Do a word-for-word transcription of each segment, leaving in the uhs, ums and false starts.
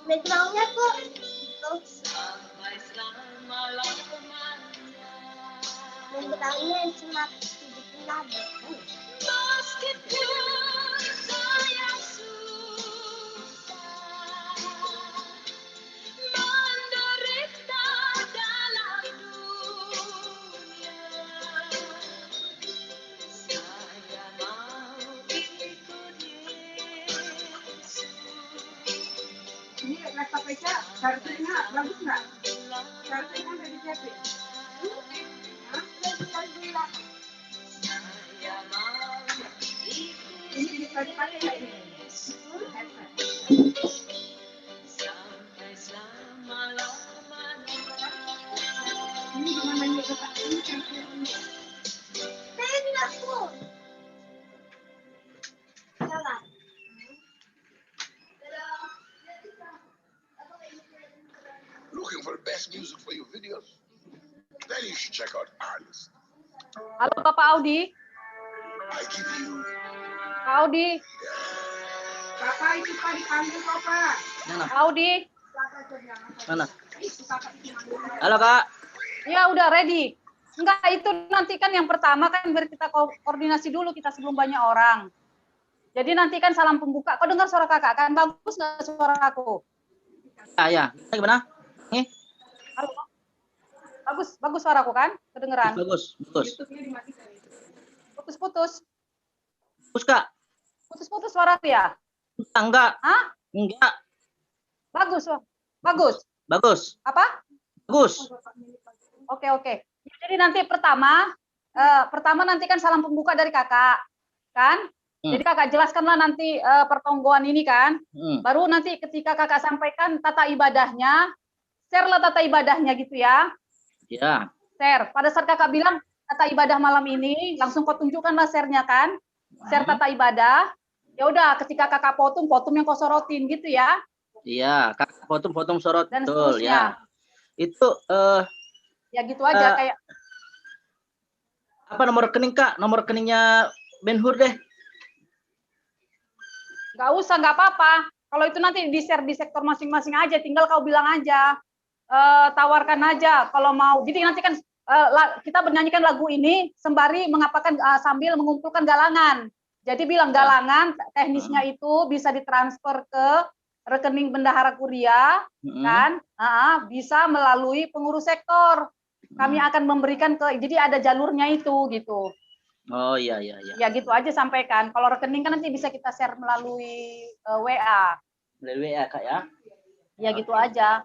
Backgroundnya kok gitu. Backgroundnya cuma sedikit lagi. Ini laptop Eca, chargernya bagus nggak? Chargernya dari siapa? Hah? Ini bisa dipakai nggak ini? Headset. Ini gimana nih, Bapak? Ini chargernya. Salah. Looking for the best music for your videos? Then you should check out Artist. Halo Bapak Audi. I give you Pak Audi. Bapak itu Pak dipanggil Bapak. Mana? Pak Audi. Mana? Halo kak. Ya udah ready. Enggak, itu nanti kan yang pertama kan biar kita ko- koordinasi dulu kita sebelum banyak orang. Jadi nanti kan salam pembuka. Kau dengar suara kakak kan? Bagus nggak suaraku? Ya ya. Gimana? Halo. Bagus, bagus suaraku kan? Kedengeran. Bagus, bagus. Putus-putus. Bagus kak. Putus-putus suaraku ya? Enggak. Hah? Enggak. Bagus. Bagus. Bagus. Apa? Bagus. Oke, oke. Ya, jadi nanti pertama eh, pertama nanti kan salam pembuka dari kakak, kan? Hmm. Jadi kakak jelaskanlah nanti eh, pertonggoan ini kan. Hmm. Baru nanti ketika kakak sampaikan tata ibadahnya, share-lah tata ibadahnya gitu ya. Ya. Share. Pada saat kakak bilang tata ibadah malam ini, langsung kau tunjukkanlah share-nya kan. Share tata ibadah. Ya udah, ketika kakak potong, potong yang kau sorotin gitu ya. Iya, kak potong-potong sorot Dan betul seterusnya. Ya. Itu eh Ya gitu aja Eh, kayak apa nomor rekening kak? Nomor rekeningnya Ben Hur deh. Nggak usah, nggak apa-apa. Kalau itu nanti di-share di sektor masing-masing aja, tinggal kau bilang aja, eh, tawarkan aja kalau mau. Jadi nanti kan eh, la- kita bernyanyikan lagu ini sembari mengapakan eh, sambil mengumpulkan galangan. Jadi bilang galangan teknisnya itu bisa ditransfer ke rekening bendahara kuria, Mm-mm. Kan? Ah, bisa melalui pengurus sektor. Kami Mm. akan memberikan ke, jadi ada jalurnya itu gitu. Oh iya iya iya. Ya gitu aja sampaikan. Kalau rekening kan nanti bisa kita share melalui eh, W A. Melalui W A kak ya. Ya gitu aja.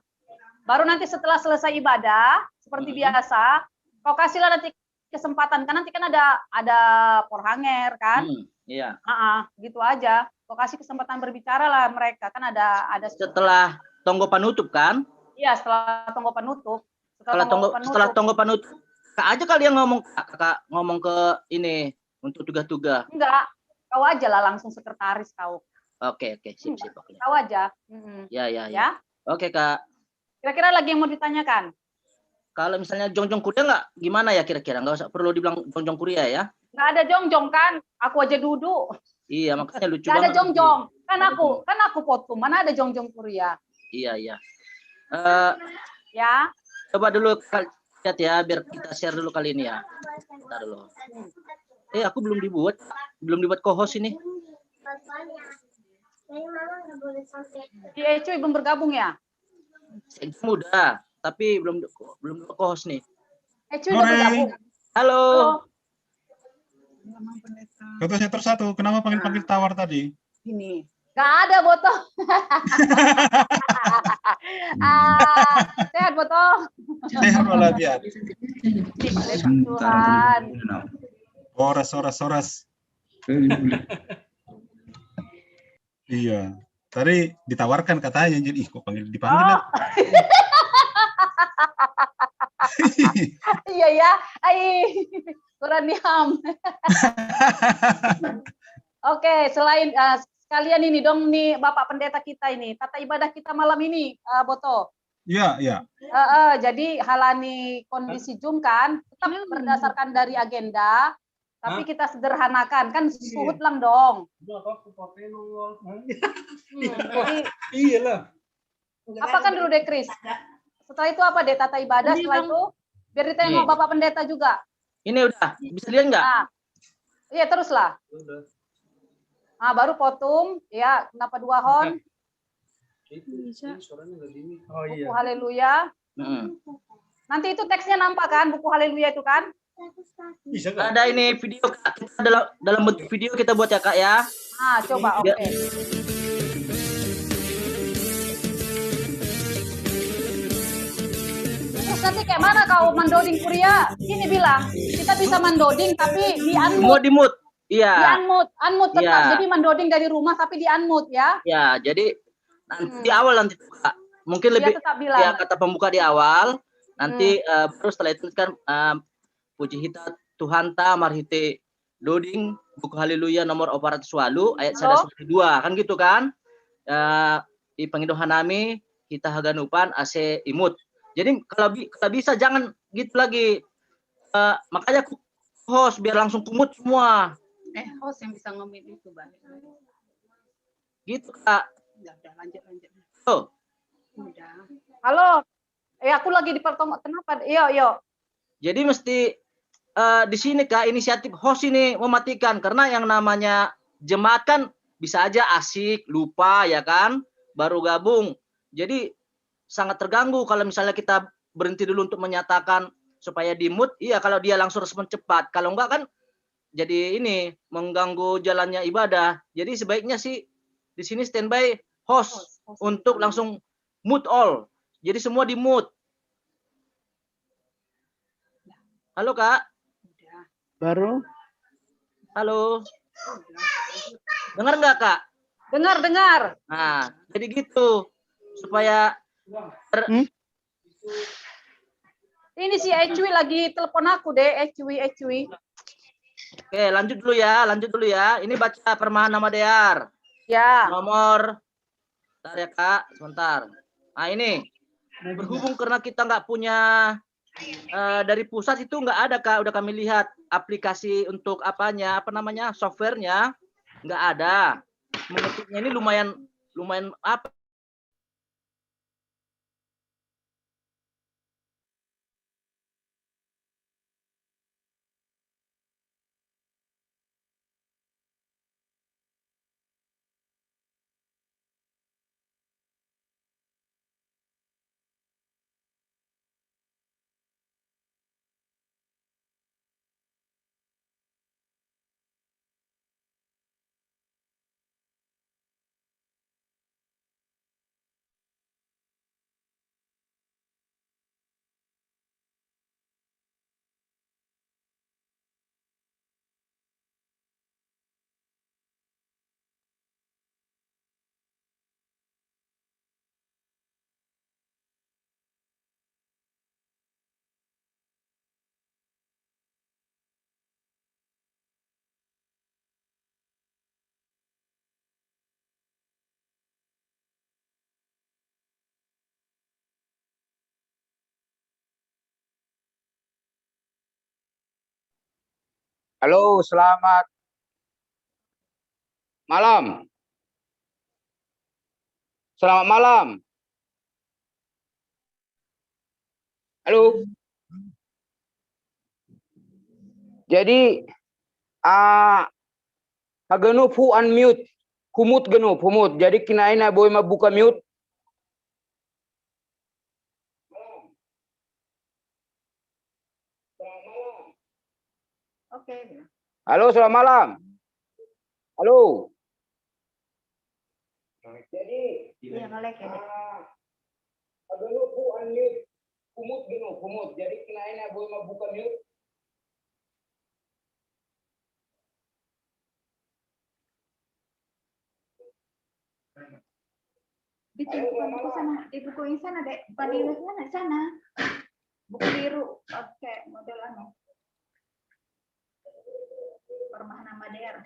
Baru nanti setelah selesai ibadah, seperti Hmm. biasa, kau kasihlah nanti kesempatan kan nanti kan ada ada porhanger kan. Hmm, iya. Ah, gitu aja. Kau kasih kesempatan berbicara lah mereka kan ada ada Setelah tonggo panutup kan? Iya, setelah tonggo panutup. Setelah tonggo setelah tonggo panutup, kak aja kali yang ngomong kak, kak ngomong ke ini untuk tugas-tugas. Enggak, kau aja lah langsung sekretaris kau. Oke oke sip sip oke. Kau aja. Mm-mm. Ya ya ya. Ya, Oke kak. Kira-kira lagi yang mau ditanyakan? Kalau misalnya jongjong kuria nggak gimana ya kira-kira? Nggak usah perlu dibilang jongjong kuria ya. Nggak ada jongjong kan? Aku aja duduk. Iya makanya lucu Nggak ada banget. Jongjong. Kan Nggak ada aku, kan aku potum. Mana ada jongjong kuria? Iya iya. Eh Ya. Coba dulu kak lihat ya biar kita share dulu kali ini ya. Bentar dulu. Eh aku belum dibuat, belum dibuat co-host ini. Di Ecu belum bergabung ya? Sekjen udah, tapi belum belum co-host nih. Ecu udah bergabung. Halo. Ketua sektor satu, kenapa panggil-panggil tawar tadi? Ini. Gak ada Boto. ah, sehat Boto. Sehat walafiat. Tuhan. Horas, horas, horas. Iya. Tadi ditawarkan katanya, jadi ih kok panggil dipanggil. Oh. Iya ya, ai kurang niam. Oke, selain uh, sekalian ini dong nih Bapak Pendeta kita ini, tata ibadah kita malam ini, uh, Boto. Iya, iya. Uh, uh, jadi halani kondisi Zoom kan, tetap berdasarkan dari agenda, tapi kita sederhanakan kan suhut lang dong. Iya lah. Apakan dulu deh, Kris. Setelah itu apa, Dek? Tata ibadah, setelah itu biar ditengok Bapak Pendeta juga. Ini udah, bisa lihat nggak? Nah, iya, teruslah. Ah, baru potong, ya, kenapa dua hon? Itu, ini suaranya nggak dini. Oh Buku iya. Haleluya. Mm-mm. Nanti itu teksnya nampak kan, buku Haleluya itu kan? Bisa nggak? Ada ini video, Kak. Kita dalam dalam bentuk video kita buat ya, Kak, ya. Ah, coba, oke. Ya. Terus nanti kayak mana kau mandoding Kuria? Gini bilang, kita bisa mandoding tapi di Semua unmute, di mute. di Iya. unmute, unmute tetap. Iya. Jadi mandoding dari rumah tapi di unmute ya. Ya, jadi nanti Hmm. di awal nanti, Kak. Mungkin Dia lebih tetap ya bilang. Kata pembuka di awal. Nanti eh, baru setelah itu kan eh, puji hita Tuhan ta marhite doding buku Haleluya nomor empat ratus walu ayat sada Halo? Sampai dua kan gitu kan. Eh, di pengiduhan nami kita haganupan ase imut. Jadi kalau bi- kalau bisa jangan gitu lagi. Eh, makanya aku host biar langsung kumut semua. Eh, host yang bisa ngomit itu, Bang. Gitu, Kak. Udah, udah, lanjut, lanjut. Tuh. Udah. Halo. Eh, aku lagi di pertengok. Kenapa? Yo, yo. Jadi mesti eh, di sini, Kak, inisiatif host ini mematikan karena yang namanya jemaat kan bisa aja asik, lupa ya kan, baru gabung. Jadi sangat terganggu kalau misalnya kita berhenti dulu untuk menyatakan supaya di mute. Iya, kalau dia langsung respon cepat. Kalau enggak kan jadi ini mengganggu jalannya ibadah. Jadi sebaiknya sih di sini standby host untuk langsung mute all. Jadi semua di mute. Halo, Kak. Udah. Baru? Halo. Dengar nggak, Kak? Dengar, dengar. Nah, jadi gitu supaya Ini si Ecwi lagi telepon aku deh, Ecwi, Ecwi. Oke, lanjut dulu ya, lanjut dulu ya. Ini baca permahan nama Dear. Ya. Nomor, bentar ya, Kak, sebentar. Nah, ini berhubung karena kita nggak punya eh, dari pusat itu nggak ada, Kak, udah kami lihat aplikasi untuk apanya, apa namanya, softwarenya nggak ada. Mengetiknya ini lumayan lumayan apa? Halo, selamat malam. Selamat malam. Halo. Jadi, ah, haganu pu unmute, humut ganu, humut. Jadi kinaina boy mabuka mute. Oke. Halo, selamat malam. Halo. Iya, nge-lag ya, Dek. Haganu pu unmute, humut ganu, humut. Jadi kinaina boy mabuka mute. Di buku sana, di buku yang sana, Dek. Bukan di sana, sana. Buku biru, pakai model anu. Permahan nama Dear.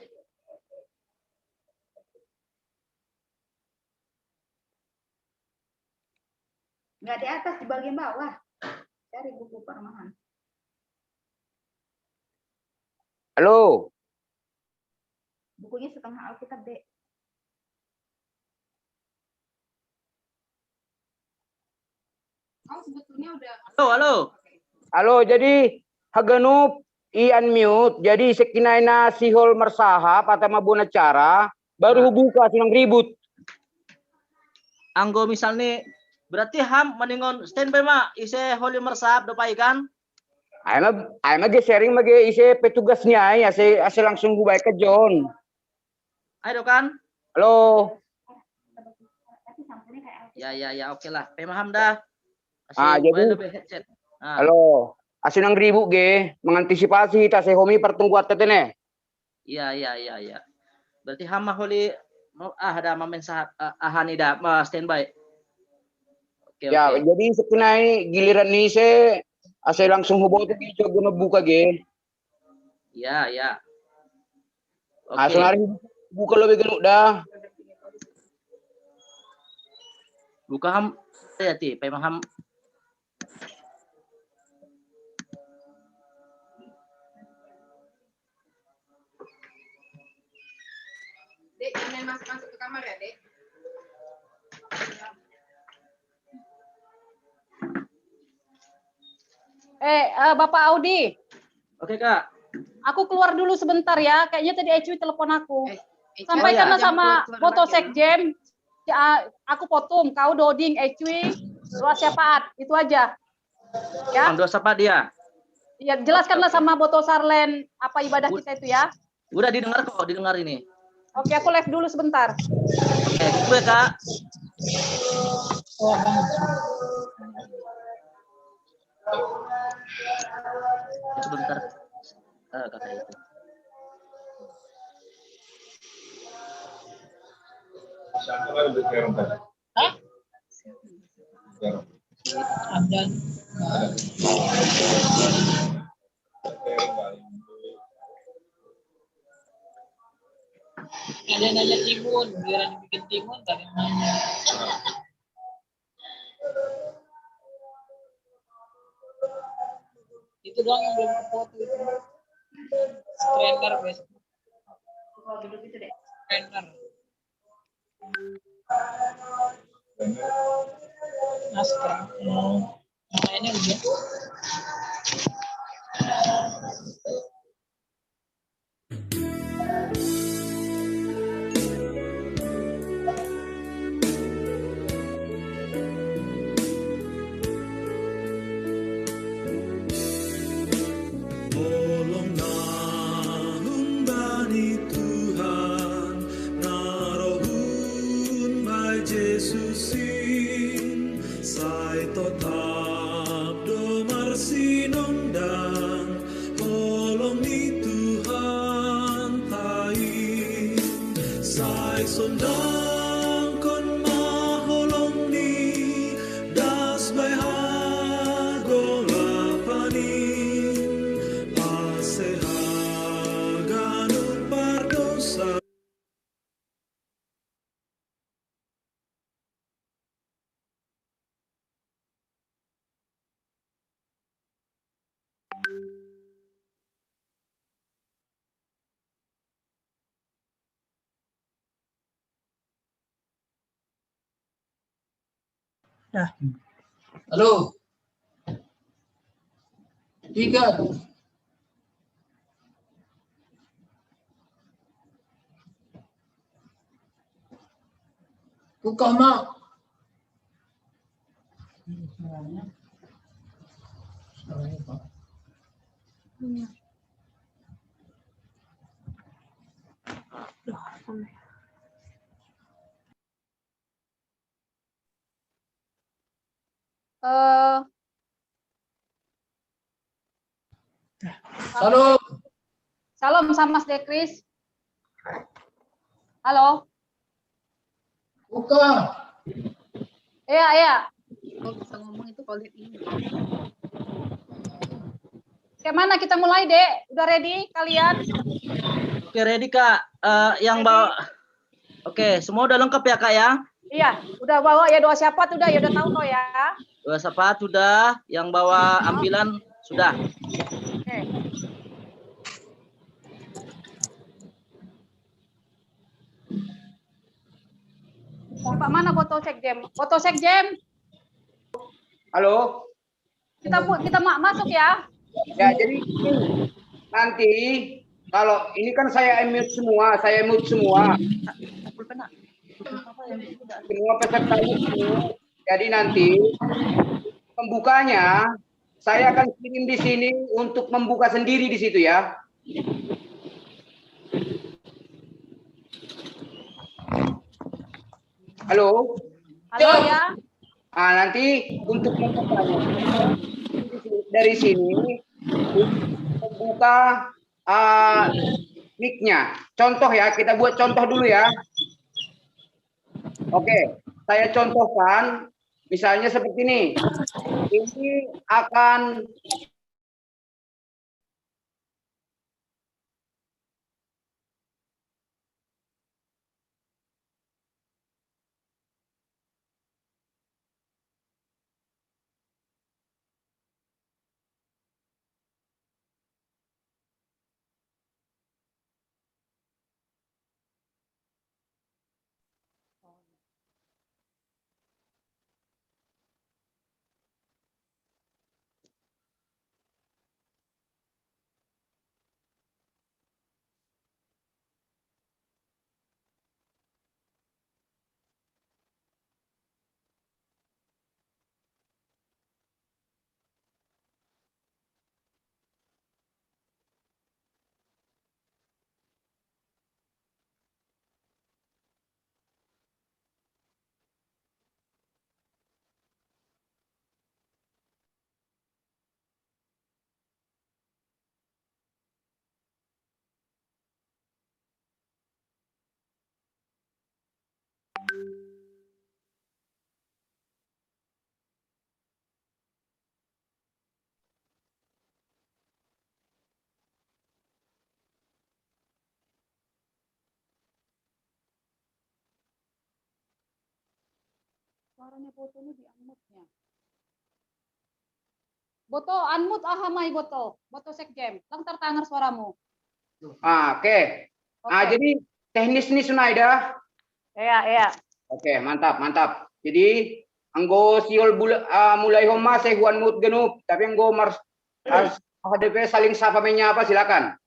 Nggak di atas, di bagian bawah. Cari buku permahan. Halo. Bukunya setengah Alkitab, Dek. Halo, halo. Halo, jadi haganup i unmute. Jadi sekinaina sihol marsahap atau mabona acara, baru hubuka, sinang ribut. Anggo misalni, berarti ham maningon standby ma, ise holi marsahap dopai kan? Ai ma, ai ma ge sharing ma ge ise petugasnya ai, ase, ase langsung hubaen ka John. Ayo kan? Halo. Ya, ya, ya, oke lah. Pemaham dah. Ase, ah, jadi, headset. Ah. Halo. Ase nang ribut ge, mengantisipasi ta ase homi pertungguan tetene. Iya, iya, iya, iya. Berarti ham ma holi mau, ah, ada mamen sahat, ah, ahani da, ma standby. Oke, ya, oke. Jadi sekinai giliran ni se ase langsung huboto ge, coba guna buka ge. Iya, iya. Oke. Langsung hari buka lebih genuk dah. Buka ham, ya, ti, pemaham. Dek, jangan masuk-masuk ke kamar ya, Dek. Eh, eh, Bapak Audi. Oke, Kak. Aku keluar dulu sebentar ya. Kayaknya tadi Ecwi telepon aku. Eh, Ecwi. Sampaikanlah sama Boto Sekjen. Ya, aku Potum, kau Doding, Ecwi, doa syafaat. Itu aja. Ya. Doa syafaat dia. Iya, jelaskanlah sama Boto Sarlen apa ibadah kita itu ya. Udah didengar kok, didengar ini. Oke, aku live dulu sebentar. Oke, gue, Kak. Sebentar. Eh, kakak itu. Hah? Ada. Ada nanya timun, giliran dibikin timun, tadi nanya. Itu doang yang belum foto itu. Strainer, guys. Strainer. Masker. Hmm. Nah, ini udah. Tolong nahum bani Tuhan, narohun bai Jesusin, sai totap do marsinondang, holong ni Tuhan tain, sai sondangkon ma holong ni das bai hagolapan in, ase haganup pardosa. Dah. Halo. Tiga. Buka, Mak. Eh, Salam. Salam sama Mas Dekris. Halo. Buka. Iya, iya. Kok bisa ngomong itu kalau lihat ini? Kayak mana kita mulai, Dek? Udah ready kalian? Oke, ready, Kak. Eh, yang bawa, oke, semua udah lengkap ya, Kak, ya? Iya, udah bawa ya doa syafaat udah, ya udah tahu kok ya. Doa syafaat sudah, yang bawa ampilan sudah. Oke. Bapak mana Boto Sekjen? Boto Sekjen. Halo? Kita kita masuk ya. Ya, jadi nanti kalau ini kan saya mute semua, saya mute semua. Semua peserta mute. Jadi nanti pembukanya saya akan kirim di sini untuk membuka sendiri di situ ya. Halo? Halo ya. Nah, nanti untuk membukanya dari sini membuka uh, mic-nya. Contoh ya, kita buat contoh dulu ya. Oke, saya contohkan misalnya seperti ini. Ini akan Suaranya Boto ini di-unmute-nya. Boto, unmute aha mai Boto. Boto Sekjem. Lang tartanger suaramu. Ah, oke. Okay. Okay. Ah, jadi teknis nih Sunaida. Iya, iya. Oke, okay, mantap, mantap. Jadi anggo siol bula, uh, mulai homa saya huan mut genup, tapi anggo mars harus H D P saling sapa menyapa, silakan.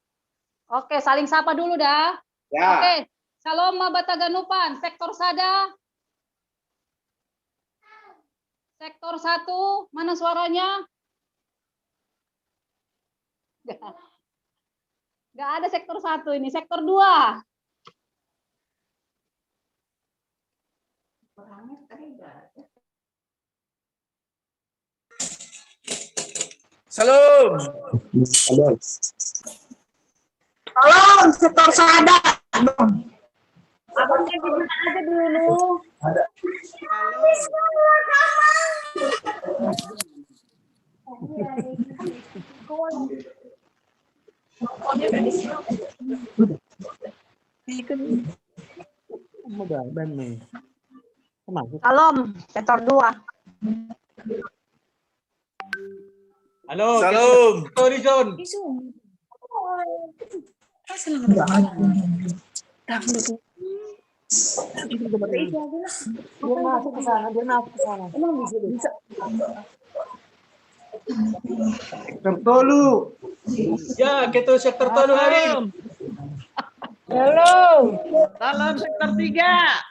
Oke, saling sapa dulu dah. Ya. Oke, Salom Mabata Ganupan, sektor sada. Sektor satu, mana suaranya? Nggak ada sektor satu ini, sektor dua. Salam. Salam, sektor sada. Abangnya di mana aja dulu? Ada. Ini kan modal ban nih. Salam, sektor dua. Halo, Salam. Horizon. Dia masuk ke sana, dia masuk ke sana. Emang bisa, bisa. Sektor tolu. Ya, kita sektor tolu hari. Halo. Salam sektor tiga.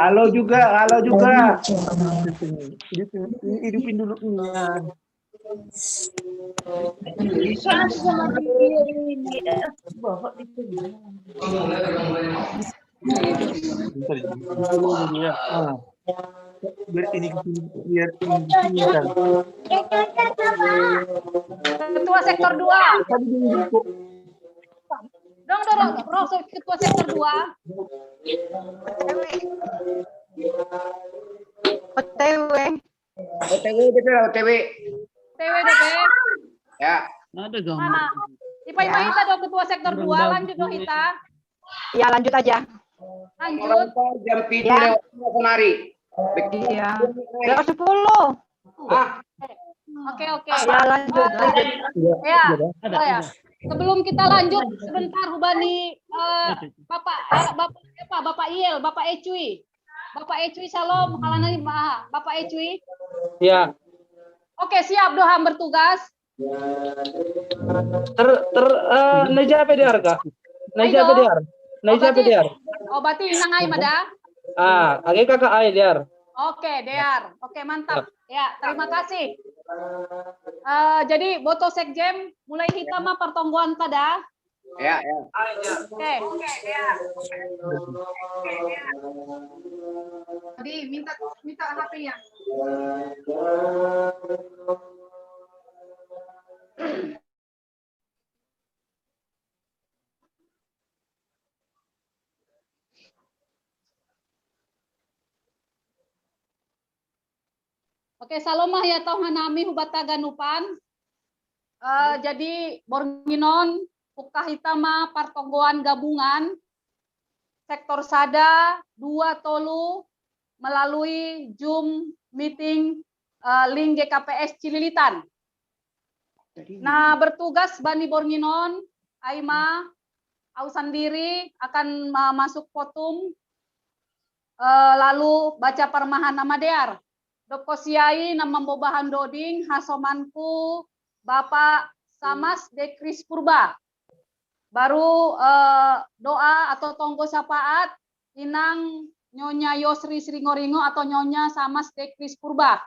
Halo juga, halo juga. Hidupin dulu. Ketua sektor dua. Dong, dong, dong, ketua sektor dua. O T W. O T W, O T W. O T W, O T W. Ya. Ada gambar. Mana? Ipa Ima Hita dong, ketua sektor dua, lanjut dong Hita. Ya, lanjut aja. Lanjut. Jam tujuh ya. Lewat kemari. Iya. Lewat sepuluh. Ah. Oke, oke. Ya, lanjut. Lanjut. Ya. Oh, ya. Sebelum kita lanjut, sebentar hubani uh, Bapak, eh, Bapak apa? Bapak Iel, Bapak Ecui. Bapak Ecui, Salom, kalanani Bapak Ecui. Ya. Oke, siap Doham bertugas. Ter ter eh, Naija pe dear ka? Naija pe dear. Naija pe dear. Oh, berarti inang ai ma da? Ah, age kaka ai dear. Oke, dear. Oke, mantap. Ya, terima kasih. Eh, jadi boto sekjen, mulai hita ma partonggoan ta da. Ya, ya. Oke. Jadi minta minta H P-nya. Oke, salom ma ya tau hanami hubat ta ganupan. Eh, jadi bornginon, pukka hita ma partonggoan gabungan sektor sada, dua, tolu melalui Zoom meeting, eh, link G K P S Cililitan. Nah, bertugas bani bornginon, ai ma au sandiri akan ma- masuk fotum, eh, lalu baca parmahan na madear. Dop kosiai na mambobahan doding hasomanku Bapak Samas Dekris Purba. Baru, eh, doa atau tonggo syafaat inang Nyonya Yosri Sringoringo atau Nyonya Samas Dekris Purba.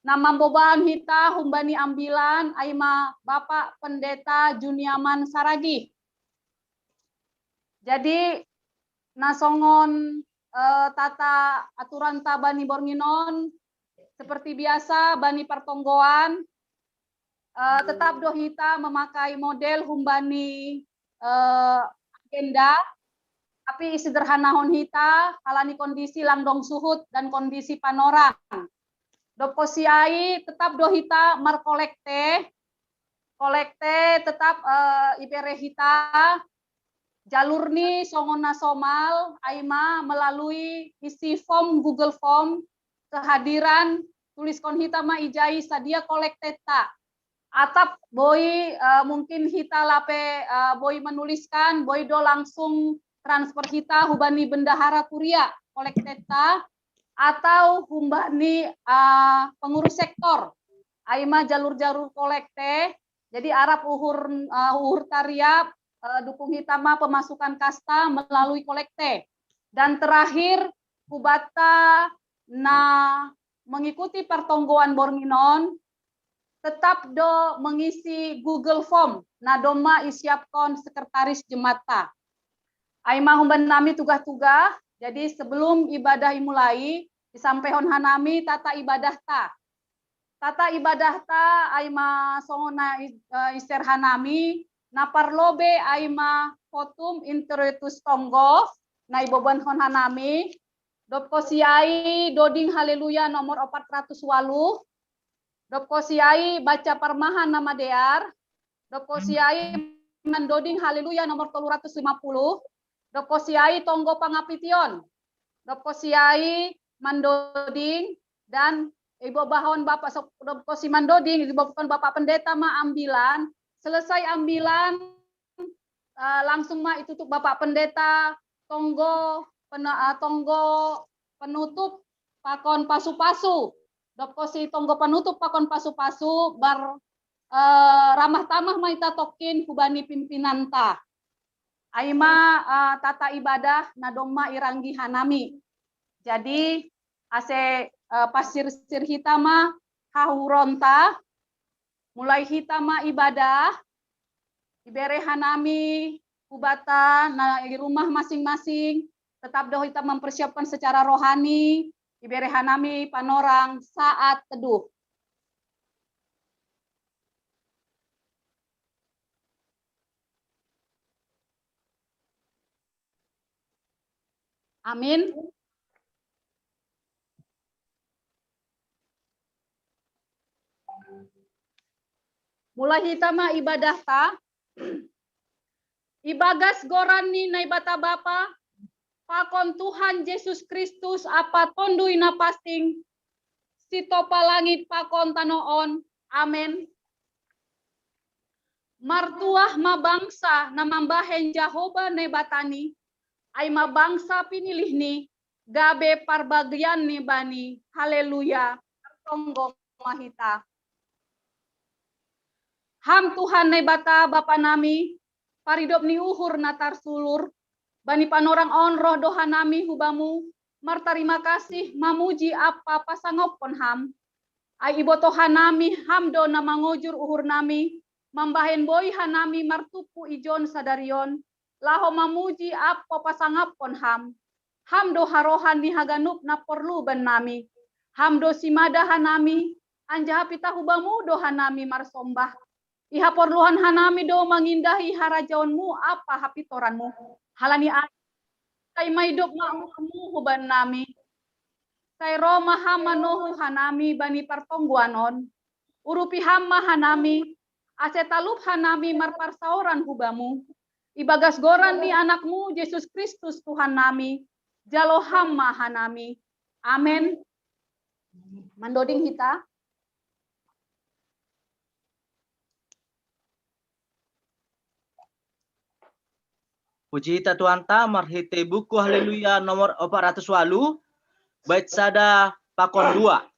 Na mambobahan hita humbani ambilan ai ma Bapak Pendeta Juniaman Saragih. Jadi na songon, eh, tata aturan ta bani bornginon, seperti biasa bani partonggoan, eh, tetap do hita memakai model humbani, eh, agenda, tapi sederhanahon hita halani kondisi langdong suhut dan kondisi panorang. Dop kosiai tetap do hita markolekte, kolekte tetap, eh, ibere hita jalur ni songon na somal ai ma melalui isi form Google Form kehadiran, tuliskon hita ma ijai sadia kolekte ta. Atap boi, eh, mungkin hita lape, eh, boi menuliskan, boi do langsung transfer hita hubani bendahara kuria kolekte ta atau humbani, eh, pengurus sektor. Ai ma jalur-jalur kolekte. Jadi arap uhur, eh, uhur tariap, eh, dukung hita ma pemasukan kasta melalui kolekte. Dan terakhir, hubat ta na mengikuti partonggoan bornginon tetap do mengisi Google Form na domma isiapkon sekretaris jemaat ta. Ai ma humbani nami tugah-tugah, jadi sebelum ibadah imulai, isampehon hanami tata ibadah ta. Tata ibadah ta ai ma songon na i- eh, iser hanami, na parlobe ai ma fotum introitus tonggo na ibobanhon hanami. Dop kosiai doding Haleluya nomor opat ratus walu. Dop kosiai baca parmahan na madear. Dop kosiai mandoding Haleluya nomor tolu ratus lima puluh. Dop kosiai tonggo pangapition. Dop kosiai mandoding dan ibobahon Bapak so- dop kosi mandoding, ibobahon Bapak Pendeta ma ambilan. Selesai ambilan, eh, langsung ma itutup Bapak Pendeta tonggo pene- eh, tonggo penutup pakon pasu-pasu. Dop kosi tonggo penutup pakon pasu-pasu bar, eh, ramah tamah ma ita tokkin hubani pimpinan ta. Ai ma, eh, tata ibadah na domma iranggi hanami. Jadi ase, eh, pasirsir hita ma hahuron ta, mulai hita ma ibadah, ibere hanami hubat ta na i rumah masing-masing, tetap do hita mempersiapkan secara rohani, ibere hanami panorang saat teduh. Amin. Mulai hita ma ibadah ta. Ibagas goran ni Naibata Bapa, pakon Tuhan Jesus Kristus Amanta Tonduy Napansing, sitopa langit pakon tano on. Amen. Martuah ma bangsa na mambahen Jahowa Naibatani, ai ma bangsa pinilihni, gabe parbagianni bani. Haleluya. Tonggo. ma hita. Ham Tuhan Naibata Bapa nami, paridop ni uhur na tarsulur, bani panorang on roh do hanami hu Bamu, martarima kasih, mamuji ampa pasangaphon Ham. Ai iboto hanami Ham do na mangojur uhur nami, mambahen boi hanami martumpu ijon sadari on, laho mamuji ampa pasangaphon Ham. Ham do harohan ni haganup na porlu bannami. Ham do simada hanami, anjaha pitah hu Bamu do hanami marsombah. Ihaporluhon hanami do mangindahi harajaonMu ampa hapintoranMu. Halani ai, sai maidop ma uhurMu hu bannami. Sai ro ma Ham manohou hanami bani partonggoan on. Urupi Ham ma hanami, ase talup hanami marparsaoran hu Bamu. Ibagas goran ni AnakMu Jesus Kristus Tuhan nami, jalo Ham ma hanami. Amen. Mandoding hita. Puji hita Tuhanta marhite buku Haleluya nomor opat ratus walu, bait sada pakon dua.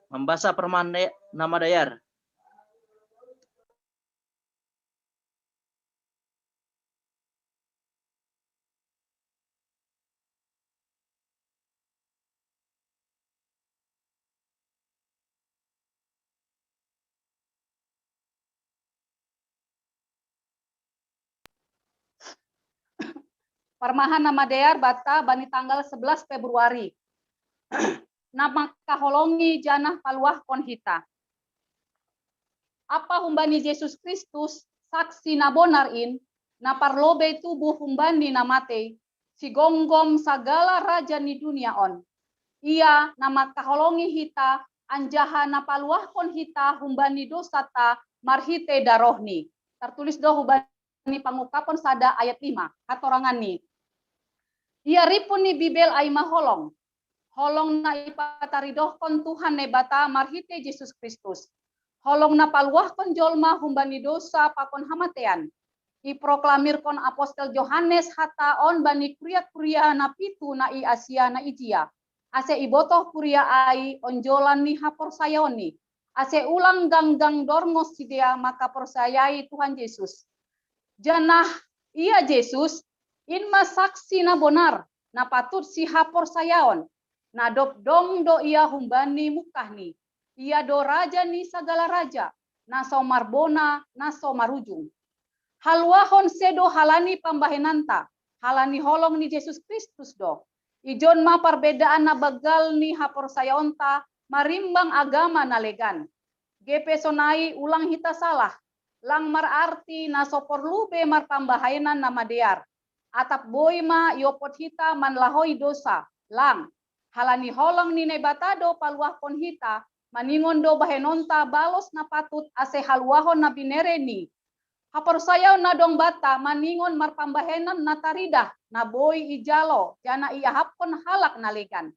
Mambasa parmande na madayar. Parmahan na madear banta bani tanggal sebelas Februari. Na mangkaholongi janah paluahkon hita. Apa humbani Jesus Kristus, saksi na bonar in, na parlobei tubuh humbani na matei, sigomgom sagala raja ni dunia on. Ia na mangkaholongi hita, anjaha na paluahkon hita humbani dosanta marhitei darohni. Tartulis do humbani Pangungkapon sada ayat lima, hatoranganni. Ia ripun ni Bibel ai ma holong. Holong na ipataridohkon Tuhan Naibata marhitei Jesus Kristus. Holong na paluahkon jolma humbani dosa pakon hamatean. Iproklamirkon apostel Johannes hata on bani kuria-kuria na pitu na i Asia na ijia. ase ibotoh kuria ai onjolan ni haporsayaonni, ase ulang ganggang dorngos sidea makaporsayai Tuhan Yesus. Janah ia Yesus, in ma saksi na bonar, na patut sihaporsayaon, na dob dong do ia humbani mungkahni. Ia do Raja ni sagala raja, na so marbona, na so marujung. Haluahon sedo halani pambahenanta, halani holong ni Yesus Kristus do. Ijon ma parbedaan na banggal ni haporsayaonta marimbang agama na legan. Gei pe sonai ulang hita salah, lang mararti na so porlu be marpambahenan na madear. Atap boi ma iopot hita manlahoi dosa, lang. Halani holong ni Naibata do paluahkon hita, maningon do bahenonta balos na patut ase haluahon na binereni. Haporsayaon na dong banta maningon marpambahenan na taridah, na boi ijalo, janah iahapkon halak na legan.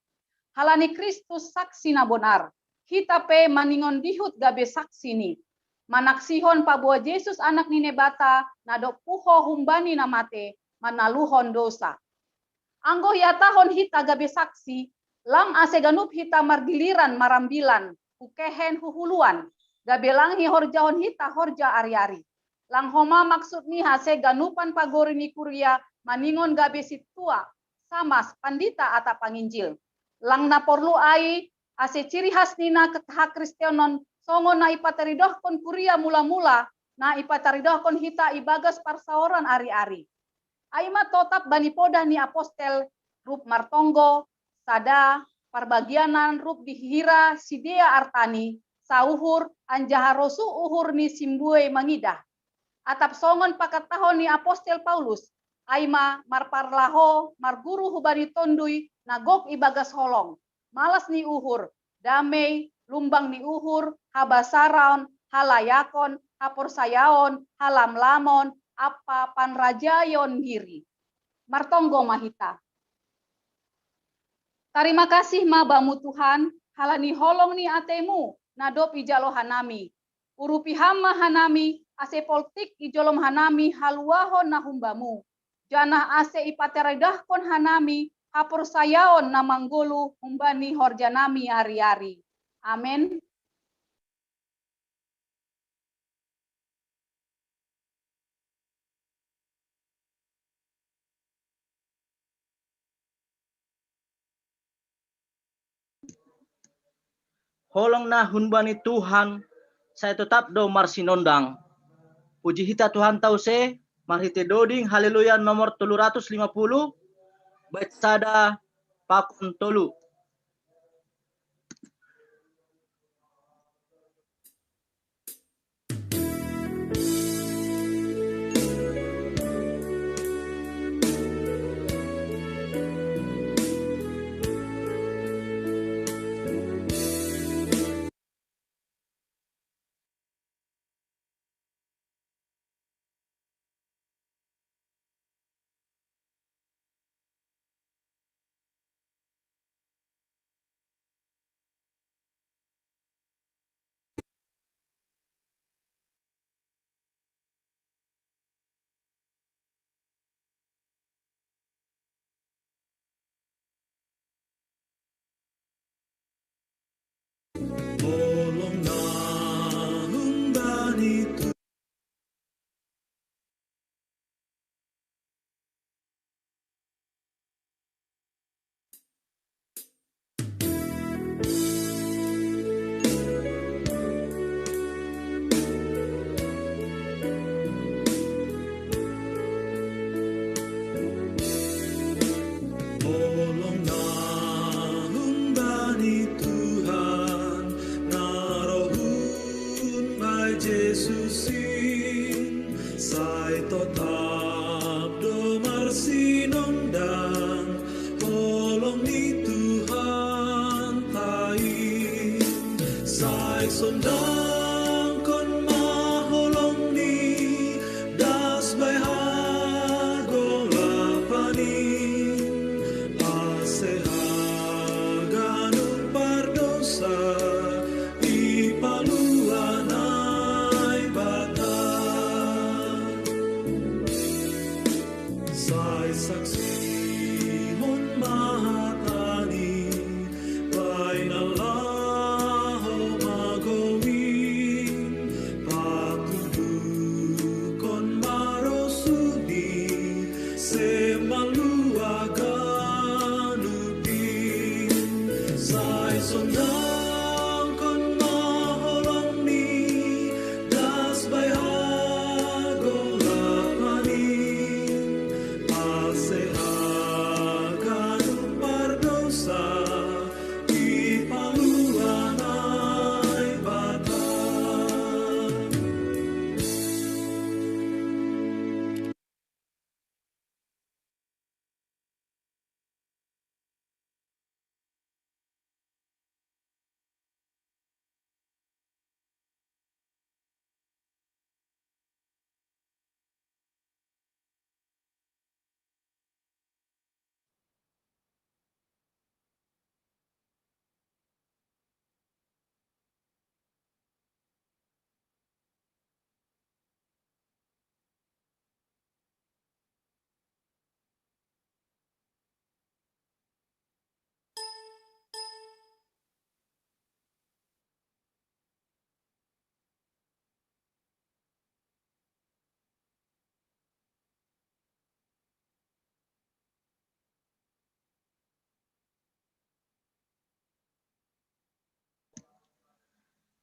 Halani Kristus saksi na bonar, hita pe maningon dihut gabe saksini, manaksihon paboa Yesus Anak ni Naibata, na dob puho humbani na mate, manaluhon dosa. Anggo ihatahon hita gabe saksi, lang ase ganup hita margiliran marambilan, hukehen huhuluan, gabe lang hihorjahon hita horja ari-ari. Lang homa maksudni ase ganupan pagori ni kuria maningon gabe sintua, samas, pandita atap panginjil. Lang na porlu ai, ase ciri khas ni na hakristenon songon na ipataridohkon kuria mula-mula, na ipataridohkon hita ibagas parsaoran ari-ari. Ai ma totap bani podah ni apostel, rup martonggo, sada, parbagianan rup dihira sidea artani, sauhur, anjaha rosuh uhur ni simbue mangidah. Atap songon pakatahon ni apostel Paulus, ai ma marparlaho, marguru hubani Tonduy na gok ibagas holong, malas ni uhur, damei, lumbang ni uhur, habasaron, halayakon, haporsayaon, halamlamon, ampa panrajaon diri. Martonggo ma hita. Tarima kasih ma Bamu Tuhan, halani holong ni atemu, na dob ijalo hanami. Urupi Ham ma hanami, ase poltik ijolom hanami haluahon na humbamu. Janah ase ipataridahkon hanami haporsayaon na manggoluh humbani horjanami ari-ari. Amen. Holong na humbani Tuhan, sai totap do marsinondang. Puji hita Tuhanta use, marhite doding Haleluya nomor tolu ratus lima puluh, bait sada pakon tolu.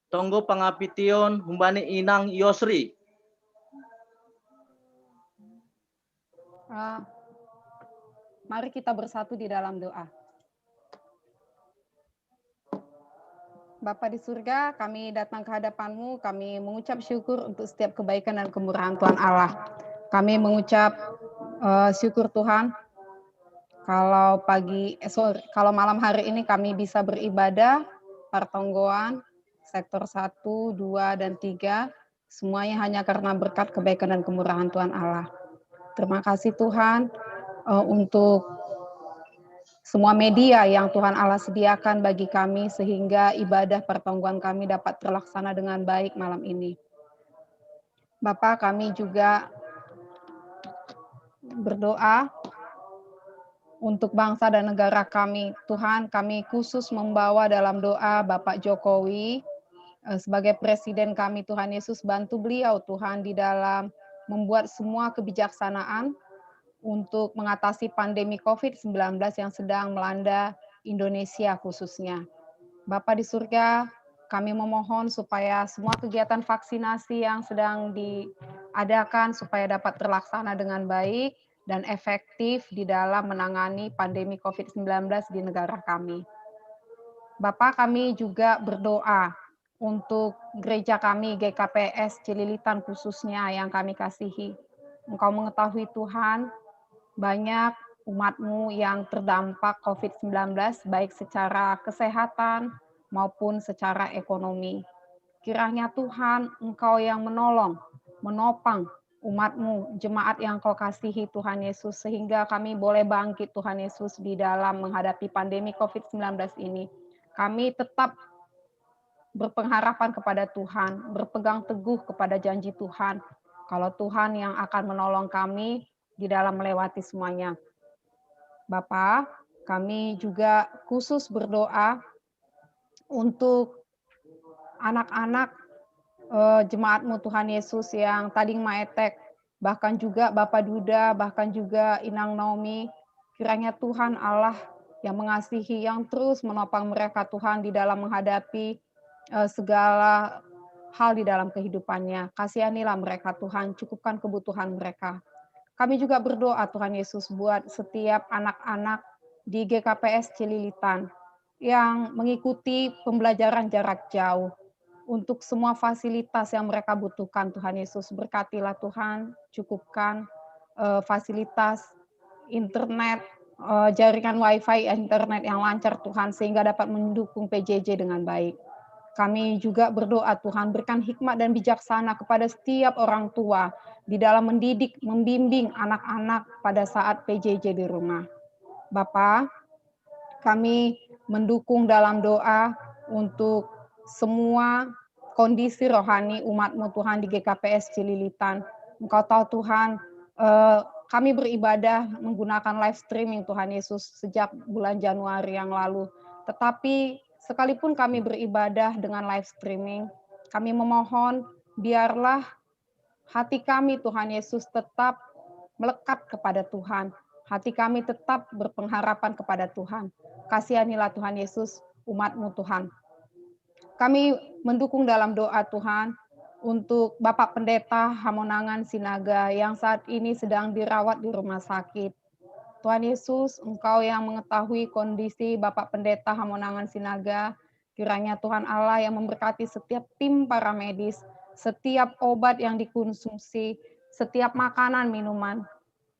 Tonggo pangapition humbani inang Yosri. Ah, mari kita bersatu di dalam doa. Bapa di surga, kami datang ke hadapan-Mu, kami mengucap syukur untuk setiap kebaikan dan kemurahan Tuhan Allah. Kami mengucap uh, syukur Tuhan, kalau pagi, eh, sorry, kalau malam hari ini kami bisa beribadah, pertonggoan, sektor satu, dua, dan tiga, semuanya hanya karena berkat kebaikan dan kemurahan Tuhan Allah. Terima kasih Tuhan uh, untuk semua media yang Tuhan Allah sediakan bagi kami sehingga ibadah pertonggoan kami dapat terlaksana dengan baik malam ini. Bapak, kami juga berdoa untuk bangsa dan negara kami. Tuhan, kami khusus membawa dalam doa Bapak Jokowi eh, sebagai presiden kami. Tuhan Yesus, bantu beliau Tuhan di dalam membuat semua kebijaksanaan untuk mengatasi pandemi covid sembilan belas yang sedang melanda Indonesia khususnya. Bapa di surga, kami memohon supaya semua kegiatan vaksinasi yang sedang diadakan supaya dapat terlaksana dengan baik dan efektif di dalam menangani pandemi covid sembilan belas di negara kami. Bapa, kami juga berdoa untuk gereja kami, G K P S Cililitan khususnya yang kami kasihi. Engkau mengetahui Tuhan, banyak umat-Mu yang terdampak covid sembilan belas, baik secara kesehatan maupun secara ekonomi. Kiranya Tuhan, Engkau yang menolong, menopang umat-Mu, jemaat yang Kau kasihi Tuhan Yesus, sehingga kami boleh bangkit Tuhan Yesus di dalam menghadapi pandemi covid sembilan belas ini. Kami tetap berpengharapan kepada Tuhan, berpegang teguh kepada janji Tuhan. Kalau Tuhan yang akan menolong kami di dalam melewati semuanya. Bapa, kami juga khusus berdoa untuk anak-anak eh, jemaat-Mu Tuhan Yesus yang tading maetek, bahkan juga Bapak Duda, bahkan juga Inang Naomi. Kiranya Tuhan Allah yang mengasihi, yang terus menopang mereka Tuhan di dalam menghadapi eh, segala hal di dalam kehidupannya. Kasihanilah mereka Tuhan, cukupkan kebutuhan mereka. Kami juga berdoa Tuhan Yesus buat setiap anak-anak di G K P S Cililitan yang mengikuti pembelajaran jarak jauh. Untuk semua fasilitas yang mereka butuhkan, Tuhan Yesus, berkatilah Tuhan, cukupkan uh, fasilitas internet, uh, jaringan wifi, internet yang lancar Tuhan, sehingga dapat mendukung P J J dengan baik. Kami juga berdoa Tuhan berikan hikmat dan bijaksana kepada setiap orang tua di dalam mendidik, membimbing anak-anak pada saat P J J di rumah. Bapa, kami mendukung dalam doa untuk semua kondisi rohani umat-Mu Tuhan di G K P S Cililitan. Engkau tahu Tuhan, eh, kami beribadah menggunakan live streaming Tuhan Yesus sejak bulan Januari yang lalu. Tetapi sekalipun kami beribadah dengan live streaming, kami memohon biarlah hati kami Tuhan Yesus tetap melekat kepada Tuhan. Hati kami tetap berpengharapan kepada Tuhan. Kasihanilah Tuhan Yesus umat-Mu Tuhan. Kami mendukung dalam doa Tuhan untuk Bapak Pendeta Hamonangan Sinaga yang saat ini sedang dirawat di rumah sakit. Tuhan Yesus, Engkau yang mengetahui kondisi Bapak Pendeta Hamonangan Sinaga. Kiranya Tuhan Allah yang memberkati setiap tim para medis, setiap obat yang dikonsumsi, setiap makanan, minuman,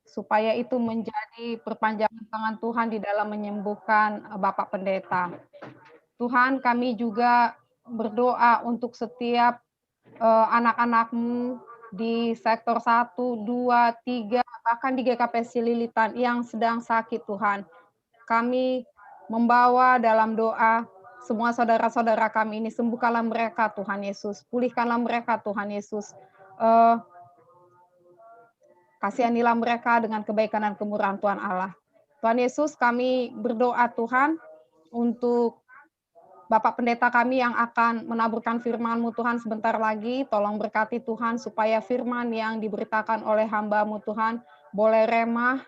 supaya itu menjadi perpanjangan tangan Tuhan di dalam menyembuhkan eh, Bapak Pendeta. Tuhan, kami juga berdoa untuk setiap uh, anak-anak-Mu di sektor satu, dua, tiga, bahkan di G K P S Cililitan yang sedang sakit, Tuhan. Kami membawa dalam doa semua saudara-saudara kami ini, sembuhkanlah mereka, Tuhan Yesus. Pulihkanlah mereka, Tuhan Yesus. Uh, kasihanilah mereka dengan kebaikan dan kemurahan Tuhan Allah. Tuhan Yesus, kami berdoa, Tuhan, untuk Bapak Pendeta kami yang akan menaburkan firman-Mu, Tuhan, sebentar lagi. Tolong berkati, Tuhan, supaya firman yang diberitakan oleh hamba-Mu, Tuhan, boleh remah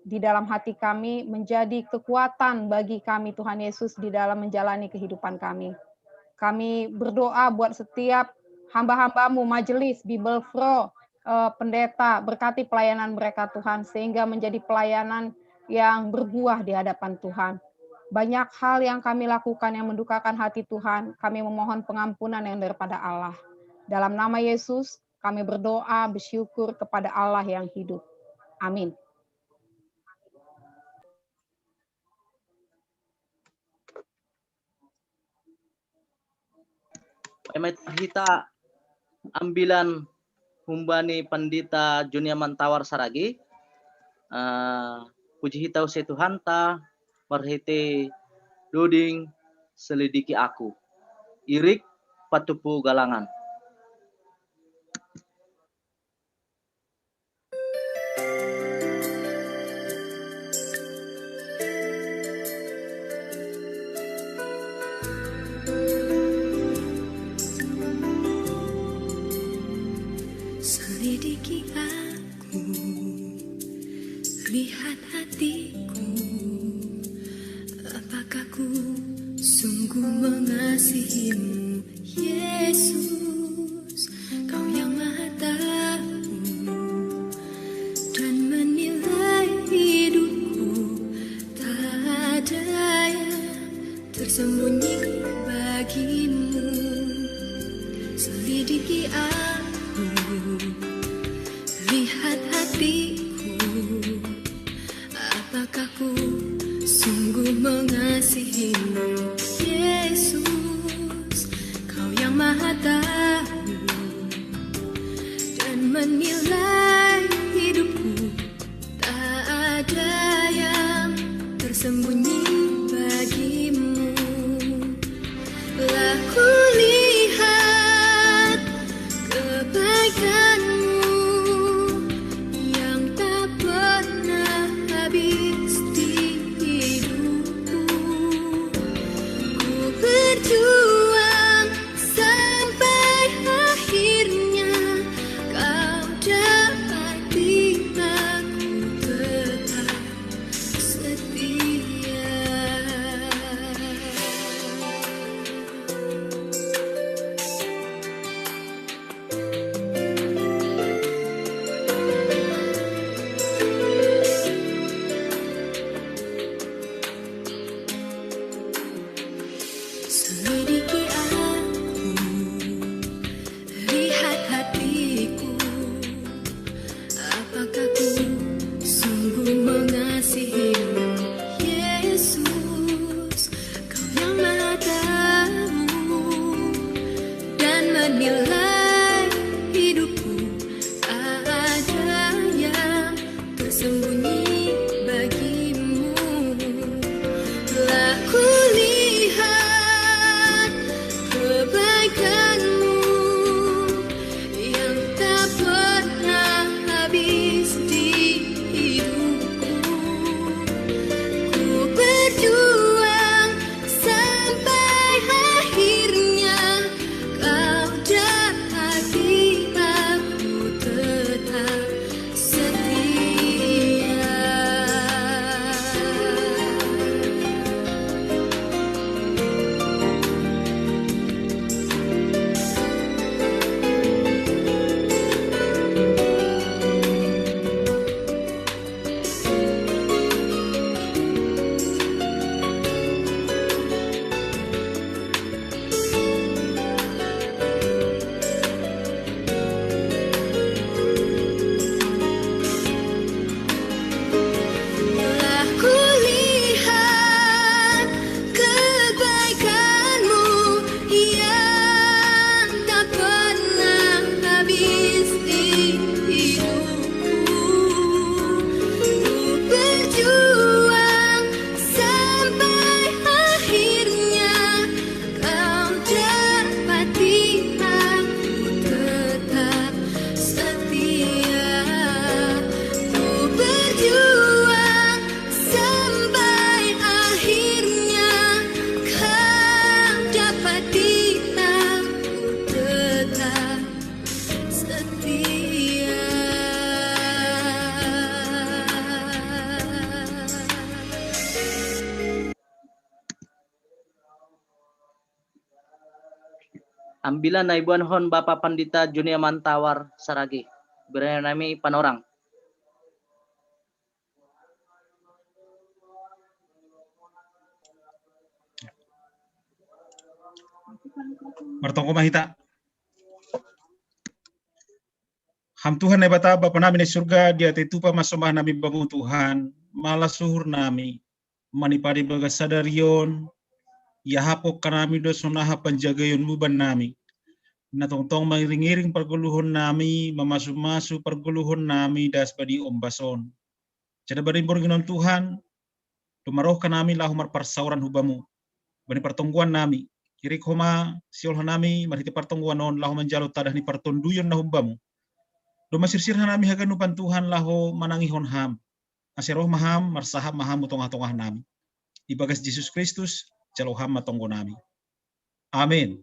di dalam hati kami, menjadi kekuatan bagi kami, Tuhan Yesus, di dalam menjalani kehidupan kami. Kami berdoa buat setiap hamba-hambamu, majelis, Bible Pro, eh, pendeta, berkati pelayanan mereka Tuhan, sehingga menjadi pelayanan yang berbuah di hadapan Tuhan. Banyak hal yang kami lakukan yang mendukakan hati Tuhan, kami memohon pengampunan yang daripada Allah. Dalam nama Yesus, kami berdoa, bersyukur kepada Allah yang hidup. Amin. Pai mai hita ambilan humbani Pandita Juniaman Tawar Saragi. Uh, puji hita use Tuhanta marhite doding Selidiki Aku. Irik patupu galangan. Selidiki aku, lihat hatiku, apakah ku sungguh mengasihimu, Yesus? Kau yang maha tahu dan menilai hidupku, tak ada yang tersembunyi bagimu. Selidiki aku, lihat hatiku, apakah ku sungguh mengasihimu, Yesus? Kau yang maha tahu dan menilai hidupku, tak ada yang tersembunyi bagimu. Lah kulihat kebaikanmu yang tak pernah habis di hidupku. Ku berjuang sampai akhirnya, kau dapati aku tetap setia. Selidiki aku, lihat hatiku, apakah ku sungguh mengasihimu, Yesus? Kau yang maha tahu dan menilai hidupku, tak ada yang tersembunyi bagimu. Telah kulihat kebaikanmu yang tak pernah habis di hidupku. Ku berjuang sampai akhirnya, kau datang Ambilan na iboanhon Bapa Pandita Junia Mantawar Saragi. Bere nami panorang. Martonggo ma hita. Ham Tuhan Naibata, Bapa nami na i surga, dia tetupa ma sombah nami Bamu Tuhan, malas uhur nami, manipari bagas sadari on, ia hapok nami do sonaha panjagaion mu ban nami. Na tongtong mangiring-iring pargoluhon nami, mamasu-masu pargoluhon nami das bani ombas on. Jadi bani borngin on Tuhan, do maroh nami laho marparsaoran hu Bamu. Bani partonggoan nami, irik homa siol hanami marhite partonggoan on laho manjalo tadah ni partonduyon na humbamu. Do masirsir hanami haganupan Tuhan laho manangihon ham. Ase roh ma ham, marsahap ma ham hu tongah-tongah nami. Ibagas Jesus Kristus, jalo ham ma tonggo nami. Amin.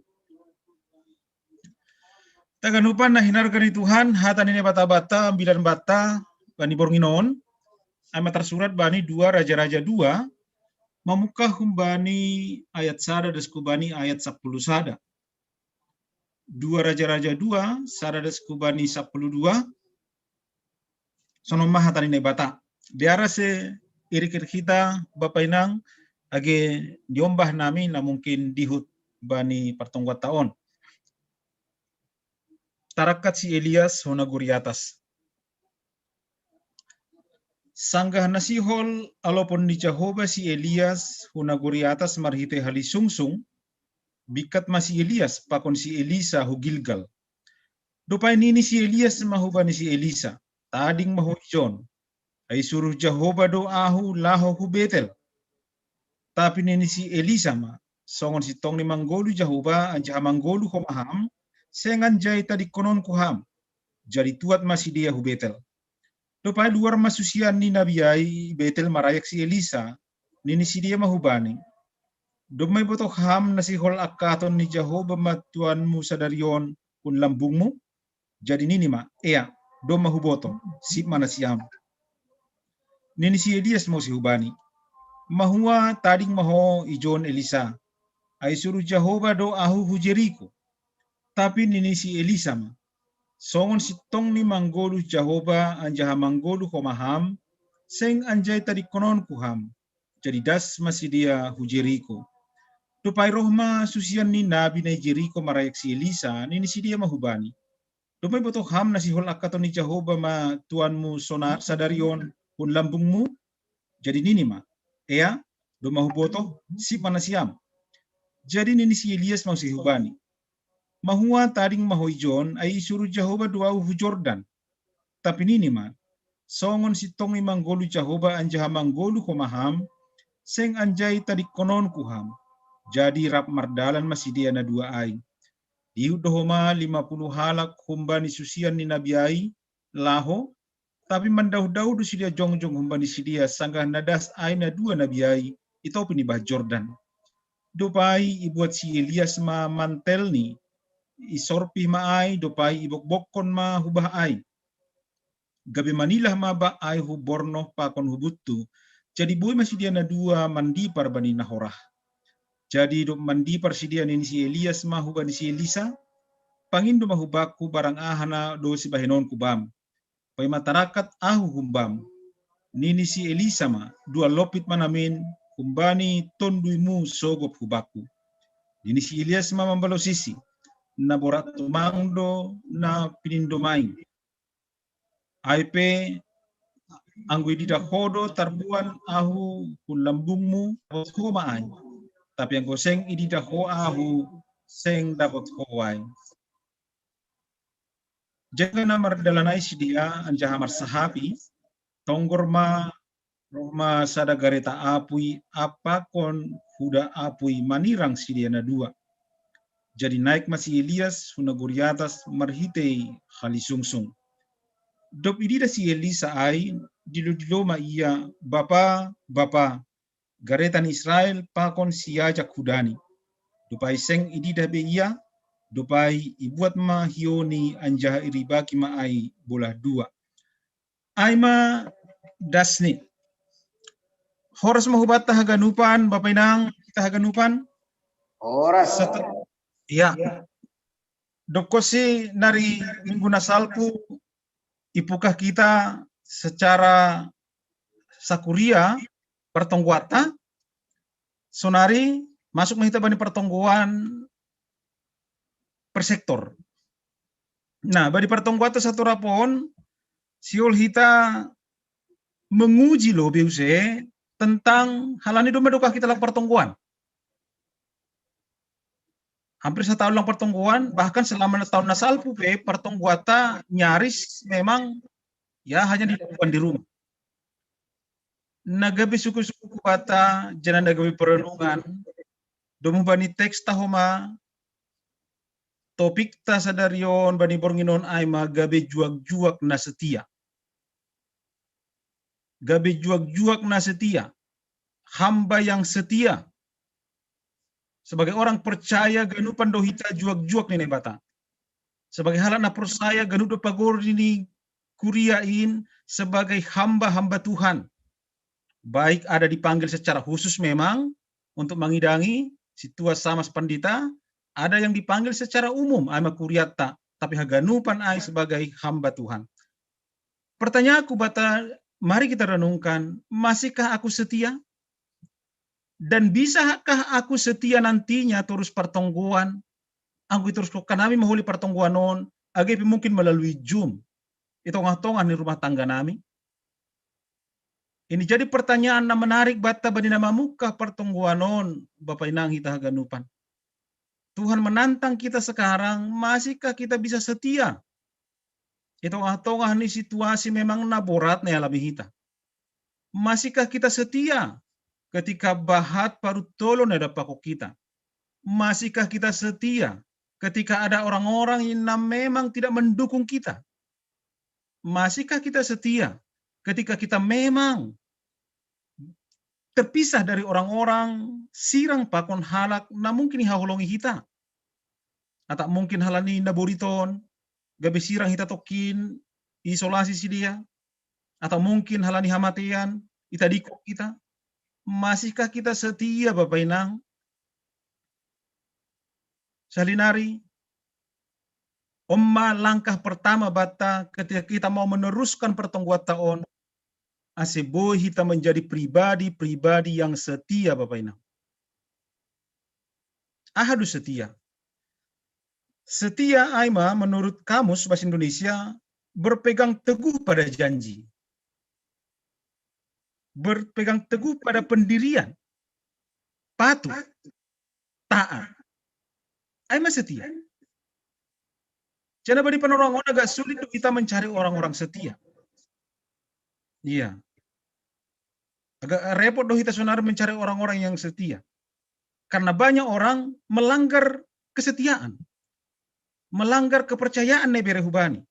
Taganupan na hinarga ni Tuhan, hata ni Naibata bata, ambilan bata, bani borngin on, ai ma tarsurat bani dua Raja-Raja dua, mamungkah humbani ayat sada das kubani ayat sapuluh sada. Dua Raja-Raja dua, sada das kubani sapuluh dua, sonon ma hata ni Naibata. Biar ase irik-irik hita Bapa Inang, age diombah nami na mungkin dihut bani partonggoan ta on. Tarangkat si Elias hu nagori atas. Sanggah na sihol alopon ni Jahoba si Elias hu nagori atas marhite halisungsung, bingkat ma si Elias pakon si Elisa hu Gilgal. Dopai nini si Elias ma hubani si Elisa, tading ma ho ijon, ai suruh Jahoba do ahu laho hu Betel. Tapi nini si Elisa ma, songon sintong ni manggolu Jahoba anjaha manggolu homa ham, seng anjai tadingkononku ham. Jadi tuat ma sidea hu Betel. Dopai luar ma susian ni nabi ai Betel marayak si Elisa, nini sidea ma hubani, domma ibotoh ham na sihol angkaton ni Jahoba ma tuanmu sadari on hun lambungmu? Jadi nini ma, ea, domma huboto, sip ma nasiam. Nini si Elias muse hubani, mahua tading ma ho ijon Elisa, ai suruh Jahoba do ahu hu Jeriko. Tapi nini si Elisa ma, songon sintong ni manggolu Jahoba anjaha manggolu homa ham, seng anjai tadingkononku ham. Jadi das ma sidea hu Jeriko. Dopai roh ma susian ni nabi na i Jeriko marayak si Elisa, nini sidea ma hubani, domma ibotoh ham na sihol angkaton ni Jahoba ma tuanmu sona sadari on hun lambungmu? Jadi nini ma, ea, domma hubotoh, sip ma nasiam. Jadi nini si Elias muse hubani, mahua tading ma ho ijon, ai isuruh Jahoba do ahu hu Jordan. Tapi nini ma, songon sintong ni manggolu Jahoba anjaha manggolu homa ham, seng anjai tadingkononku ham. Jadi rap mardalan ma sidea na dua ai. Dihut do homa lima puluh halak humbani susian ni nabi ai, laho, tapi mandauh-dauh do sidea jongjong humbani sidea sanggah na das ai na dua nabi ai i topi ni bah Jordan. Dopai ibuat si Elias ma mantelni, isorpih ma ai, dopai ibokbokkon ma hu bah ai. Gabe manilah ma bah ai hu bornoh pakon hu buntu. Jadi boi ma sidea na dua mandipar bani na horah. Jadi dob mandipar sidea nini si Elias ma hubani si Elisa, pangindo ma hubakku barang aha na do sibahenonku bam. Paima tarangkat ahu humbam. Nini si Elisa ma, dua lopit ma namin, humbani tonduimu sogop hubakku. Nini si Elias ma mambalosisi, na borat tumang do na pinindomaing. Ai pe, anggo ididah ho do tarbuan ahu hun lambungmu, dapot ho ma ai. Tapi anggo seng ididah ho ahu, seng dapot ho ai. Jaga na mardalan ai sidea anjaha marsahapi, tonggor ma roh ma sada gareta apui ampakon huda apui manirang sidea na dua. Jadi naik ma si Elias hu nagori atas marhitei halisungsung. Dob ididah si Elisa ai, dilo-dilo ma ia, bapa, bapa, gareta ni Israel pakon siajak hudani. Dopai seng ididah be ia, dopai ibuat ma hioni anjaha iribaki ma ai bolah dua. Ai ma dasni. Horas ma hubanta haganupan, bapa inang, hita haganupan. Horas. Ya. Dokkosi nari minggu na salpu ipukah kita secara sakuria pertongguatta, sonari masuk mahita bani pertongguan per sektor. Nah, bani pertongguatta satu rapon, siul hita menguji lo beuse tentang halani doma dokah kita lako pertongguan. Hampir setahun lang pertongguan, bahkan selama tahun na salpu pe pertongguatta nyaris memang ya hanya dilakukan di rumah. Nagabe suku-suku kubata, jana nagabe perenungan, domu bani teks tahoma, topik ta sadarion bani bornginon aima gabe juak-juak na setia. Gabe juak-juak na setia. Hamba yang setia. Sebagai orang percaya ganupan dohita juak-juak ni Naibata. Sebagai halak na percaya ganup do pagori ni kuria in sebagai hamba-hamba Tuhan. Baik ada dipanggil secara khusus memang untuk mengidangi situa sama sepandita, ada yang dipanggil secara umum aima kuriatta, tapi haganupan ai sebagai hamba Tuhan. Pertanyaanku bata, mari kita renungkan, masihkah aku setia? Dan bisakah aku setia nantinya terus pertongguan? Anggo terus kami maholi pertongguan on, age pe mungkin melalui Zoom. Di tongah-tongah ni rumah tangga nami. Ini jadi pertanyaan na menarik bata bani na mamukah pertongguan on, Bapa inang hita haganupan. Tuhan menantang kita sekarang, masihkah kita bisa setia? Di tongah-tongah ni situasi memang na borat na alami hita. Masihkah kita setia ketika bahat parut tolo na dapako kita? Masihkah kita setia ketika ada orang-orang yang memang tidak mendukung kita? Masihkah kita setia ketika kita memang terpisah dari orang-orang, sirang pakon halak na mungkin ihaholongi hita? Atau mungkin halani na boriton, gabe sirang hita tokin, isolasi sidea, atau mungkin halani hamatean, itadingkon hita? Masihkah kita setia, Bapa inang? Salinari, omma langkah pertama bata ketika kita mau meneruskan pertongguatta on, ase boi hita menjadi pribadi-pribadi yang setia, Bapa inang. Aha do setia? Setia aima menurut kamus bahasa Indonesia berpegang teguh pada janji. Berpegang teguh pada pendirian. Patuh. Taat. Aima setia. Jana bani panorang on agak sulit do hita mencari orang-orang setia. Iya. Agak repot do hita sonari mencari orang-orang yang setia. Karena banyak orang melanggar kesetiaan. Melanggar kepercayaan na ibere hubani.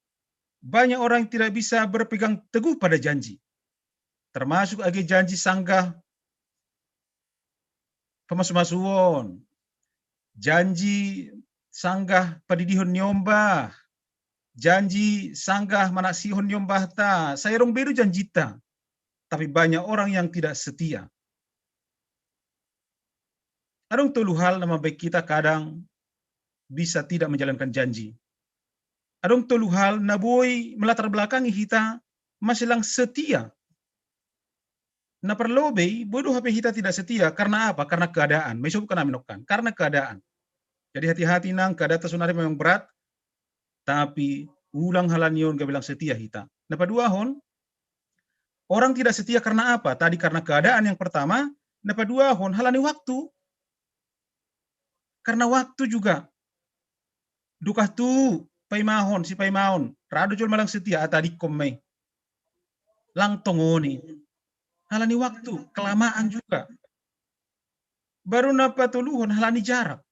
Banyak orang tidak bisa berpegang teguh pada janji. Termasuk age janji sanggah pamasu-masuon, janji sanggah padidihon ni ombah, janji sanggah manaksihon ni ombahta, sai adong be do janjita. Tapi banyak orang yang tidak setia. Adong tolu hal na mambahen hita kadang bisa tidak menjalankan janji. Adong tolu hal na boi melatar belakangi hita masilang setia. Na parlobei, boi do hape hita tidak setia. Karena apa? Karena keadaan. Maisobut kan ami nongkan. Karena keadaan. Jadi hati-hati nang, keadaan ta sonari memang berat, tapi ulang halani on gabe lang setia hita. Na paduahon, orang tidak setia karena apa? Tadi karena keadaan yang pertama, na paduahon halani waktu. Karena waktu juga. Dokah tu paimahon, sipaimahon, ra do jolma lang setia, atadingkon ma i. Lang tongon i. Halani waktu, kelamaan juga. Baru na patoluhon halani jarak.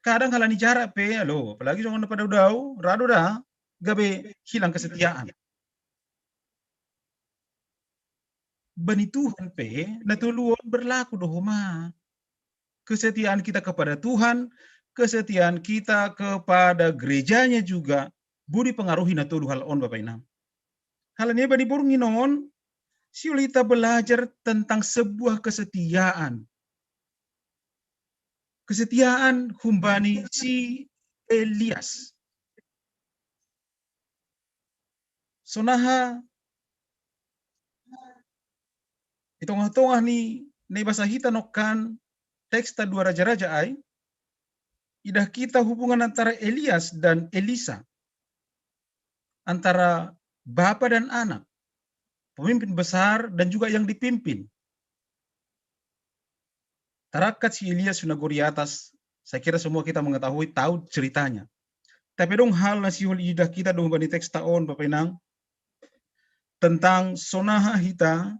Kadang halani jarak pe, alo, apalagi songon na padao-dao, ra do da, gabe hilang kesetiaan. Bani Tuhan pe, na tolu on berlaku do homa. Kesetiaan kita kepada Tuhan, kesetiaan kita kepada gerejanya juga boi dipengaruhi na tolu hal on, Bapa Inang. Halani i bani borngin on, siul hita belajar tentang sebuah kesetiaan. Kesetiaan humbani si Elias. Sonaha i tongah-tongah ni na ibasa hita nongkan teks ta dua Raja-raja ai, idah kita hubungan antara Elias dan Elisa, antara bapa dan anak, pemimpin besar dan juga yang dipimpin. Tarakat si Elias hu nagori atas, saya kira semua kita mengetahui, tahu ceritanya. Tapi dong hal na sihol idah kita dong bani teks ta on, Bapa Inang, tentang sonaha hita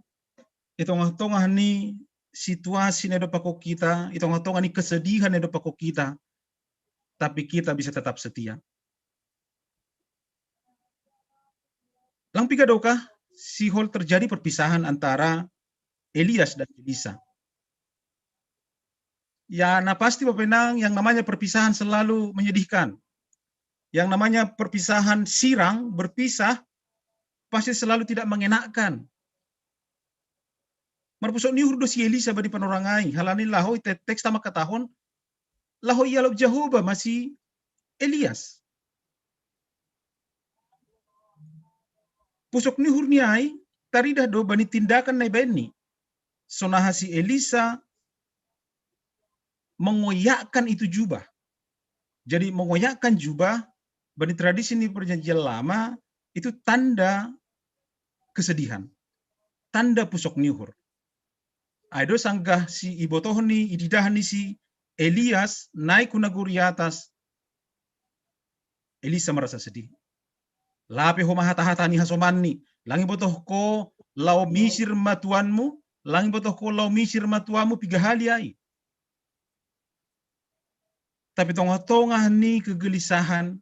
i tongah-tongah ni situasi na dopako kita, i tongah-tongah ni kesedihan na dopako kita, tapi kita bisa tetap setia. Lang piga dokah sihol terjadi perpisahan antara Elias dan Elisa? Ya, na pasti Bapa Inang, yang namanya perpisahan selalu menyedihkan. Yang namanya perpisahan sirang, berpisah, pasti selalu tidak mengenakkan. Marpusok ni uhur do si Elisa bani panorang ai, halani laho i teks ta mangkatahon, laho ialop Jahowa ma si Elias. Pusok ni uhur ni ai taridah do bani tindakan na ibaen ni. Sonaha si Elisa mengoyakkan itu jubah. Jadi mengoyakkan jubah bani tradisi ni Perjanjian Lama itu tanda kesedihan, tanda pusok ni uhur. Ai do sanggah si ibotoh ni, ididah ni si Elias naik hu nagori atas, Elisa merasa sedih. Lape ho ma hata-hata ni hasoman ni, lang ibotoh ko laho misir ma tuanmu, lang ibotoh ko laho misir ma tuanmu piga hali ai. Tapi tongah-tongah ni kegelisahan,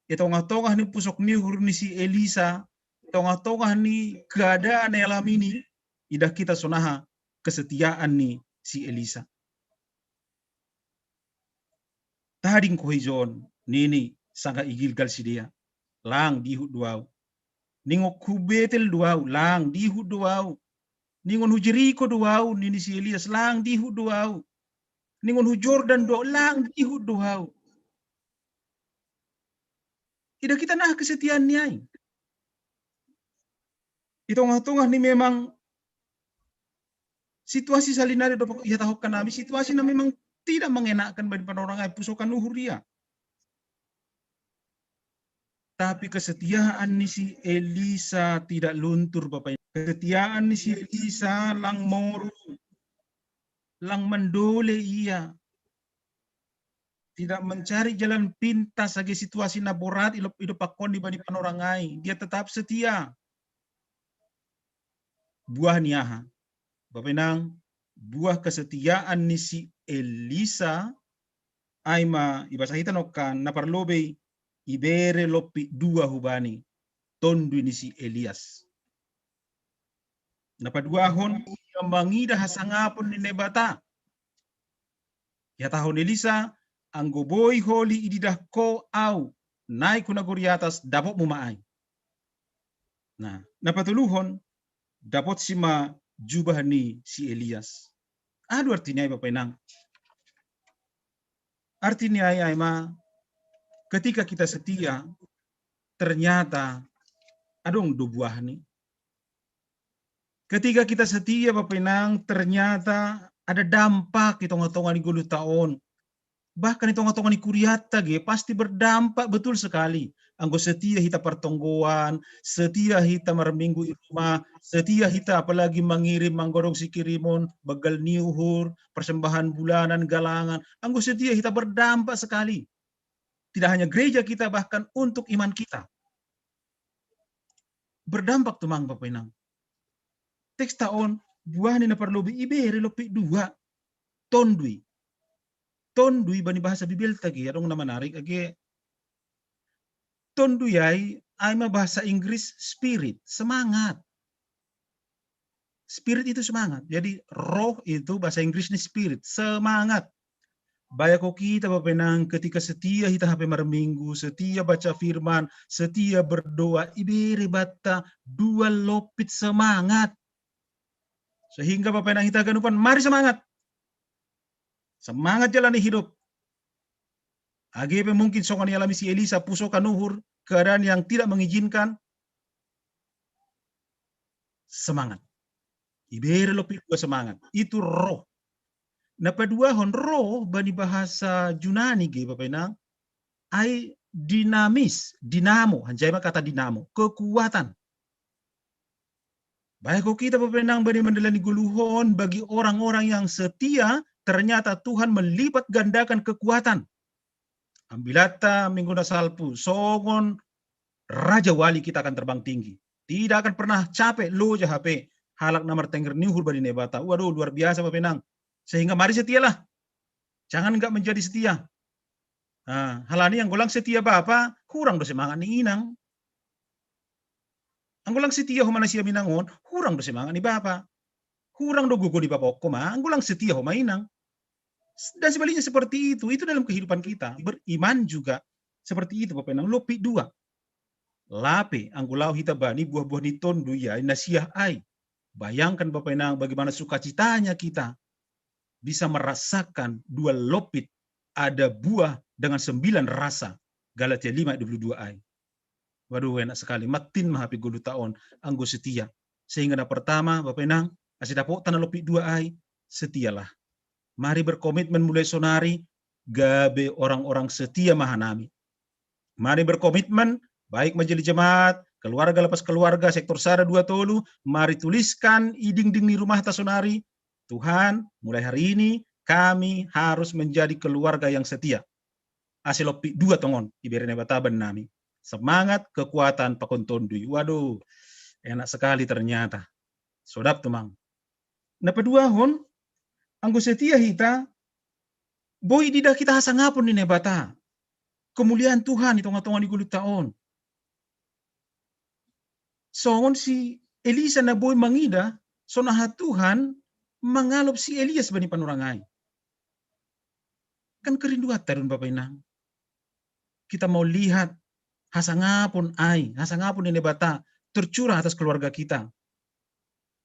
i tongah-tongah ni pusok ni uhur ni si Elisa, tongah-tongah ni keadaan na ialami ni, idah kita sonaha kesetiaan ni si Elisa. Tading ko hijon, nini, sanggah i Gilgal sidea. Lang dihut do au. Ningon hu Betel do au, lang dihut do au. Ningon hu Jeriko do au, nini si Elias, lang dihut do au. Ningon hu Jordan do au, lang dihut do au. Idah kita naha kesetiaan ni ai. I tongah-tongah ni memang situasi salinari do ihatahon hami, situasi na memang tidak mengenakkan bani panorang ai, pusokan uhur ia. Tapi kesetiaan ni si Elisa tidak luntur, Bapak Ibu. Kesetiaan ni si Elisa lang moru, lang mandole ia. Tidak mencari jalan pintas age situasi na borat i do, i dopakon ni bani panorang ai. Dia tetap setia. Buah ni aha? Bapa inang, buah kesetiaan ni si Elisa, ai ma ibasa hita nongkan, na parlobei ibere lopi dua hubani, tondui ni si Elias. Na paduahon, ia mangida hasangapon ni Naibata. Ihatahon Elisa, anggo boi holi ididah ho au naik hu nagori atas, dapotmu ma ai. Nah, na patoluhon, dapotsi ma jubah ni si Elias. Aha do arti ni ai, Bapa inang? Arti ni ai, ai ma, ketika kita setia, ternyata adong do buahni. Ketika kita setia, Bapa inang, ternyata ada dampak i tongah-tongah ni goluhta on. Bahkan i tongah-tongah ni kuriatta ge pasti berdampak betul sekali. Anggo setia hita partonggoan, setia hita marminggu i rumah, setia hita apalagi mangirim, manggorong sikirimon, banggal ni uhur, persembahan bulanan, galangan. Anggo setia hita berdampak sekali. Tidak hanya gereja kita, bahkan untuk iman kita. Berdampak tu mang, Bapa inang. Teksta on, buahni na parlobei ibere lopi dua. Tondui. Tondui bani bahasa Bibelta ge, adong na manarik age. Tondui ai, ai ma bahasa Inggris spirit, semangat. Spirit itu semangat. Jadi roh itu bahasa Inggris ni spirit, semangat. Bayangko hita, Bapa inang, ketika setia hita hape marminggu, setia baca firman, setia berdoa, ibere banta dua lopit semangat. Sehingga, Bapa inang, hita haganupan mari semangat. Semangat jalani hidup. Age pe mungkin songon ni alami si Elisa, pusokan uhur, keadaan yang tidak mengizinkan, semangat. Ibere lopi dua semangat. Itu roh. Na paduahon roh bani bahasa Junani ge, Bapa Inang, ai dinamis, dinamo, hanjai ma kata dinamo, kekuatan. Baik, kok kita, Bapa Inang, bani mandalani goluhon, bagi orang-orang yang setia, ternyata Tuhan melipat gandakan kekuatan. Ambilatta minggu na salpu, songon raja wali kita akan terbang tinggi. Tidak akan pernah capek loja hape halak na martenger ni uhur bani Naibata. Waduh, luar biasa, Bapa Inang. Sehingga mari setialah. Jangan nggak menjadi setia. Nah, halani anggo lang setia bapa, hurang do semangat ni inang. Anggo lang setia ho ma na siam inang on, hurang do semangat ni bapa. Hurang do gogo ni bapa on ho ma, anggo lang setia ho ma inang. Dan sebaliknya seperti itu, itu dalam kehidupan kita. Beriman juga seperti itu, Bapa Inang. Lopi dua. Lape, anggo laho hita bani buah-buah ni tondu i ai, na siah ai. Bayangkan, Bapa Inang, bagaimana sukacitanya kita bisa merasakan dua lopit, ada buah dengan sembilan rasa. Galatia lima ayat dua puluh dua ai. Waduh, enak sekali. Matin ma hape goluhta on, anggo setia. Sehingga na pertama, Bapa Inang, ase dapotta na lopi dua ai, setialah. Mari berkomitmen mulai sonari, gabe orang-orang setia ma hanami. Mari berkomitmen, baik majelis jemaat, keluarga lepas keluarga, sektor sada dua tolu, mari tuliskan i dingding ni rumahta sonari, "Tuhan, mulai hari ini kami harus menjadi keluarga yang setia." Ase lopi dua tongon ibere Naibata bannami. Semangat, kekuatan, pakon tondu i. Waduh, enak sekali ternyata. Sodap tumang. Na paduahon, anggo setia hita, boi didah hita hasangapon ni Naibata. Kemuliaan Tuhan i tonga-tonga ni goluhta on. Songon si Elisa na boi mangidah, sonaha Tuhan mangalop si Elias bani panorang ai. Kan kerinduanta don, Bapa Inang. Kita mau lihat hasangapon ai, hasangapon ni Naibata tercurah atas keluarga kita.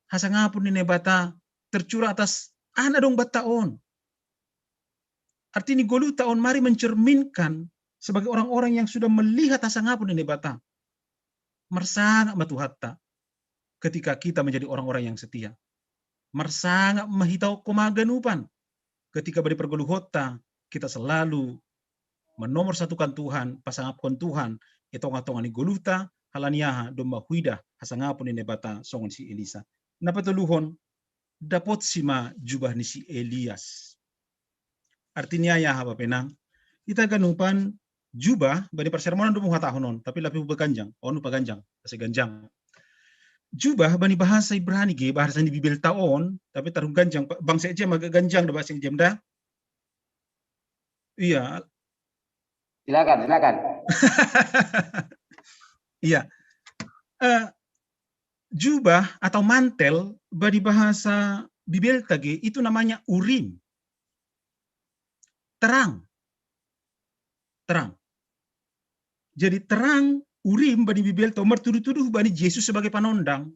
Hasangapon ni Naibata tercurah atas anak dong batta on. Arti ni goluhta on mari mencerminkan sebagai orang-orang yang sudah melihat hasangapon ni Naibata. Marsangap ma Tuhanta ketika kita menjadi orang-orang yang setia. Marsangap ma hita on homa haganupan ketika bani pargoluhonta kita selalu manomorsatukan Tuhan, pasangapkon Tuhan i tonga-tonga ni goluhta, halani aha? Domma huidah hasangapon ni Naibata songon si Elisa. Na patoluhon, dapotsi ma jubah ni si Elias. Arti ni ai aha, Bapa Inang? Hita haganupan, jubah bani parsermonan do huhatahon on, tapi lape hupaganjang, on hupaganjang, ase ganjang. Jubah bani bahasa Ibrani ge, bahasa ni Bibelta on, tapi tarhuganjang, bangsa ejam agak ganjang da bahasa ejam da. Iya. Silakan, silakan. Iya. Eh, jubah atau mantel bani bahasa Bibelta ge itu namanya Urim. Terang. Terang. Jadi terang Urim bani Bibelta on martuduh-tuduh bani Jesus sebagai panondang.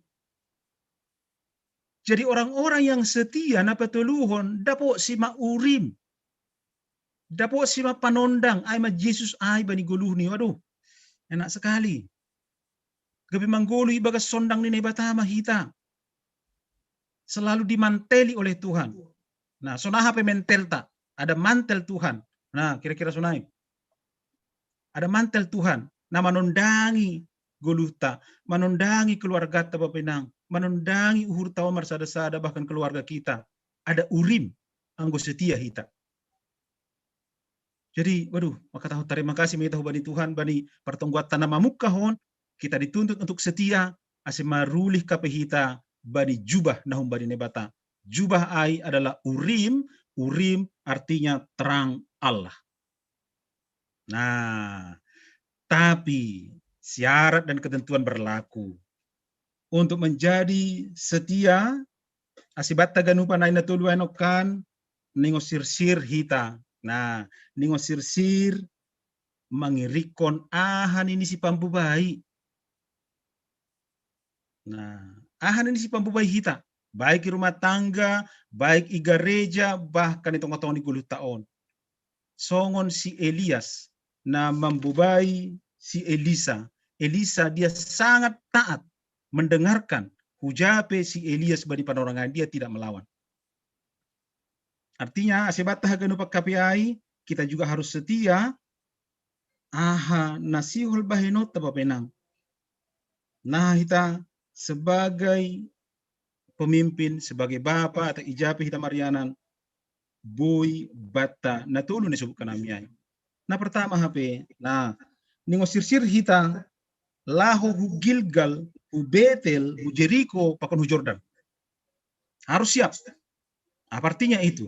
Jadi orang-orang yang setia na patoluhon, dapotsi ma Urim. Dapotsi ma panondang, ai ma Jesus ai bani goluhni. Waduh, enak sekali. Gabe manggoluh ibagas sondang ni Naibata ma hita. Selalu dimanteli oleh Tuhan. Nah, sonaha pe mentelta? Ada mantel Tuhan. Nah, kira-kira sonai. Ada mantel Tuhan na manondangi goluhta, manondangi keluargata, Bapa Inang, manondangi uhurta on marsada-sada, bahkan keluarga kita. Ada Urim, anggo setia hita. Jadi, waduh, maka tahu terima kasih ma hita hubani Tuhan, bani partonggoanta na mamungka on, kita dituntut untuk setia, ase marulih hape hita bani jubah na humbani Naibata. Jubah ai adalah Urim, Urim artinya terang Allah. Nah, tapi syarat dan ketentuan berlaku. Untuk menjadi setia, ase batta ganupan ai na tolu ai nongkan, ningon sirsir hita. Nah, ningon sirsir mangirikkon aha nini sipambobai. Nah, aha nini sipambobai hita, baik i rumah tangga, baik i gareja, bahkan i tonga-tonga ni goluhta on. songon si Elias na mambobai si Elisa. Elisa dia sangat taat mendengarkan hujape si Elias ba ni panorangan, dia tidak melawan. Artinya, ase banta haganup hape ai, kita juga harus setia, aha na sihol bahenonta bapa inang. Nah, hita sebagai pemimpin, sebagai bapa atau ija pe hita marianan, boi banta na tolu na isebutkan nami ai. Na pertama hape, nah, ningo sirsir hita laho hu Gilgal, hu Betel, hu Jeriko, pakon hu Jordan. Harus siap. Apa artinya itu?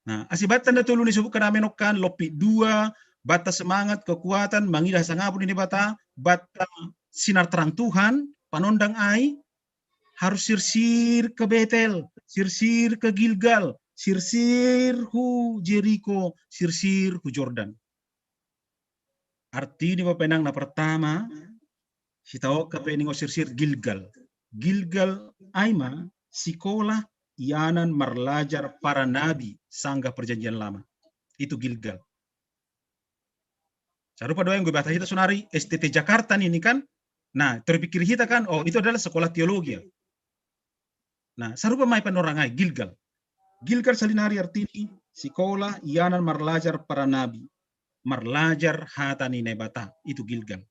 Nah, ase banta na tolu na isebutkan nami on kan, lopi dua, banta semangat, kekuatan, mangidah sangapon ni Debata, banta sinar terang Tuhan, panondang ai, harus sirsir ke Betel, sirsir ke Gilgal, sirsir hu Jeriko, sirsir hu Jordan. Arti ni bapa inang na pertama, sitaoka pe ningo sirsir Gilgal. Gilgal ai ma sikola ianan marlajar para nabi sanggah perjanjian lama. Itu Gilgal. Sarupa doang gue bahasa kita sonari S T T Jakarta ini kan. Nah, terpikir kita kan, oh itu adalah sekolah teologi. Nah, sarupa ma i panorangan ai, Gilgal. Gilgal salinari artini sikola ianan marlajar para nabi. Marlajar hata ni Naibata, itu Gilgal.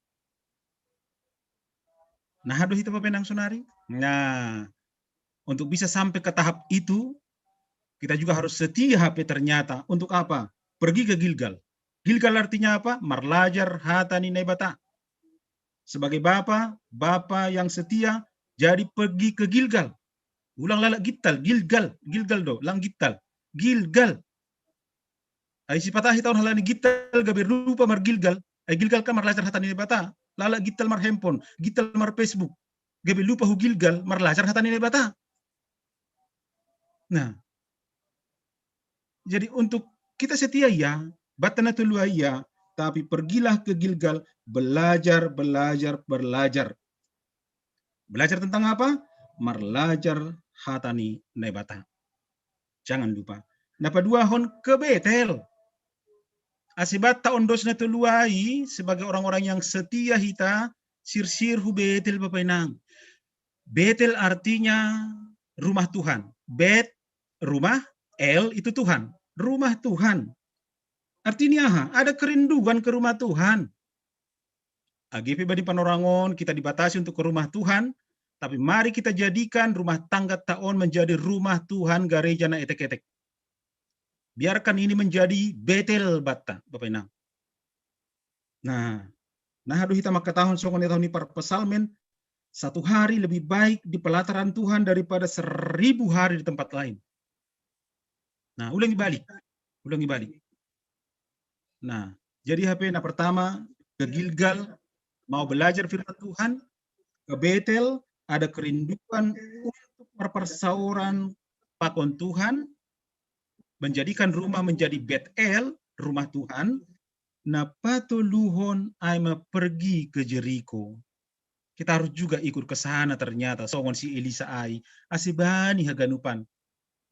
Nah, hape hita bapa inang sonari. Nah, untuk bisa sampai ke tahap itu, kita juga harus setia hape ternyata. Untuk apa? Pergi ke Gilgal. Gilgal artinya apa? Marlajar hata ni Naibata. Sebagai bapa, bapa yang setia, jadi pergi ke Gilgal. Ulang lala Gittal, Gilgal, Gilgal do, lang Gittal. Gilgal. Ai sipata hita on halani Gittal gabe lupa mar Gilgal. Ai Gilgal kan marlajar hata ni Naibata. Lala Gittal mar handphone, Gittal mar Facebook. Gabe lupa hu Gilgal marlajar hata ni Naibata. Nah, jadi untuk kita setia ya, banta na tolu ai ya, tapi pergilah ke Gilgal, belajar, belajar, belajar. Belajar tentang apa? Marlajar hata ni Naibata. Jangan lupa. Na paduahon ke Betel. Ase banta on dos na tolu ai sebagai orang-orang yang setia hita, sirsir hu Betel bapa inang. Betel artinya rumah Tuhan. Bet, rumah, El itu Tuhan. Rumah Tuhan. Artinya aha? Ada kerinduan ke rumah Tuhan. Age pe ba ni panorangan on kita dibatasi untuk ke rumah Tuhan, tapi mari kita jadikan rumah tangga ta on menjadi rumah Tuhan gareja na etek-etek. Biarkan ini menjadi Betel banta, bapa inang. Nah, nah hape hita mangkatahon songon na nidok ni parpsalmen, satu hari lebih baik di pelataran Tuhan daripada seribu hari di tempat lain. Nah, ulangi balik. Ulangi balik. Nah, jadi hape na pertama, ke Gilgal, mau belajar firman Tuhan, ke Betel, ada kerinduan untuk marparsaoran pakon Tuhan, menjadikan rumah menjadi Betel, rumah Tuhan, na patoluhon ai ma pergi ke Jeriko. Kita harus juga ikut ke sana ternyata, songon si Elisa ai, ase bani haganupan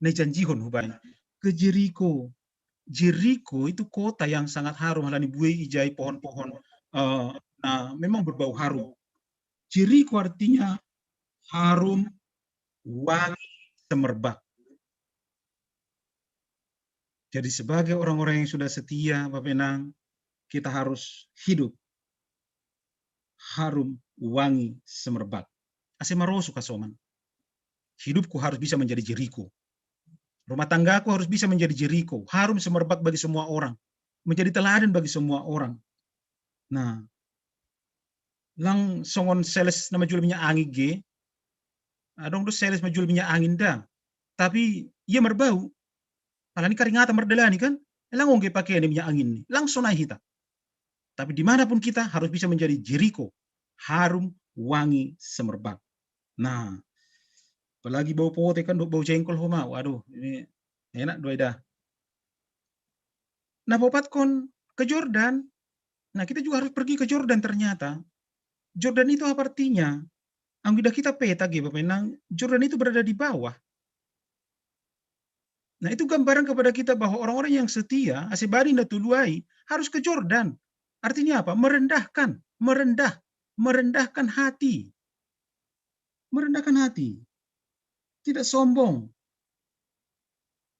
na ijanjihon hubani. Ke Jeriko. Jeriko itu kota yang sangat harum, halani buei ijai pohon-pohon, eh, nah, memang berbau harum. Jeriko artinya harum, wangi, semerbak. Jadi sebagai orang-orang yang sudah setia, bapa inang, kita harus hidup harum, wangi, semerbak. Ase marosu hasoman. Hidupku harus bisa menjadi Jeriko. Rumah tanggaku harus bisa menjadi Jeriko, harum semerbak bagi semua orang, menjadi teladan bagi semua orang. Nah, lang songon sales na manjual minyak angin ge, adong do sales manjual minyak angin da. Tapi ia marbau, halani karingatan mardalani kan, lang on ge pake ni minyak angin ni, langsung naik hita. Tapi dimanapun kita harus bisa menjadi Jeriko, harum, wangi, semerbak. Nah, apalagi bau pote kan, bau jengkol homa, waduh, ini enak do ai da. Nah, paopatkon ke Jordan. Nah, kita juga harus pergi ke Jordan ternyata. Jordan itu apa artinya? Anggo ida hita peta ge, bapa inang, Jordan itu berada di bawah. Nah, itu gambaran kepada kita bahwa orang-orang yang setia, ase bari na toluai, harus ke Jordan. Artinya apa? Merendahkan, merendah, merendahkan hati. Merendahkan hati. Tidak sombong.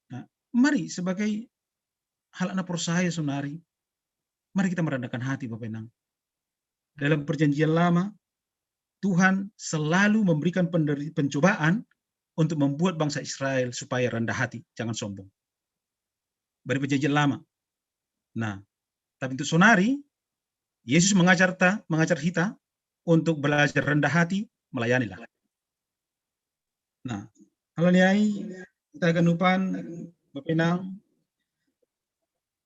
Nah, mari sebagai hal anak percaya sonari, mari kita merendahkan hati, Bapak Inang. Dalam perjanjian lama, Tuhan selalu memberikan penderi-, pencobaan untuk membuat bangsa Israel supaya rendah hati, jangan sombong. Dari perjanjian lama. Nah, tapi untuk sonari, Yesus mengajar ta, mengajar kita untuk belajar rendah hati, melayanilah. Nah, halo ni ai, kita haganupan, Bapak Inang,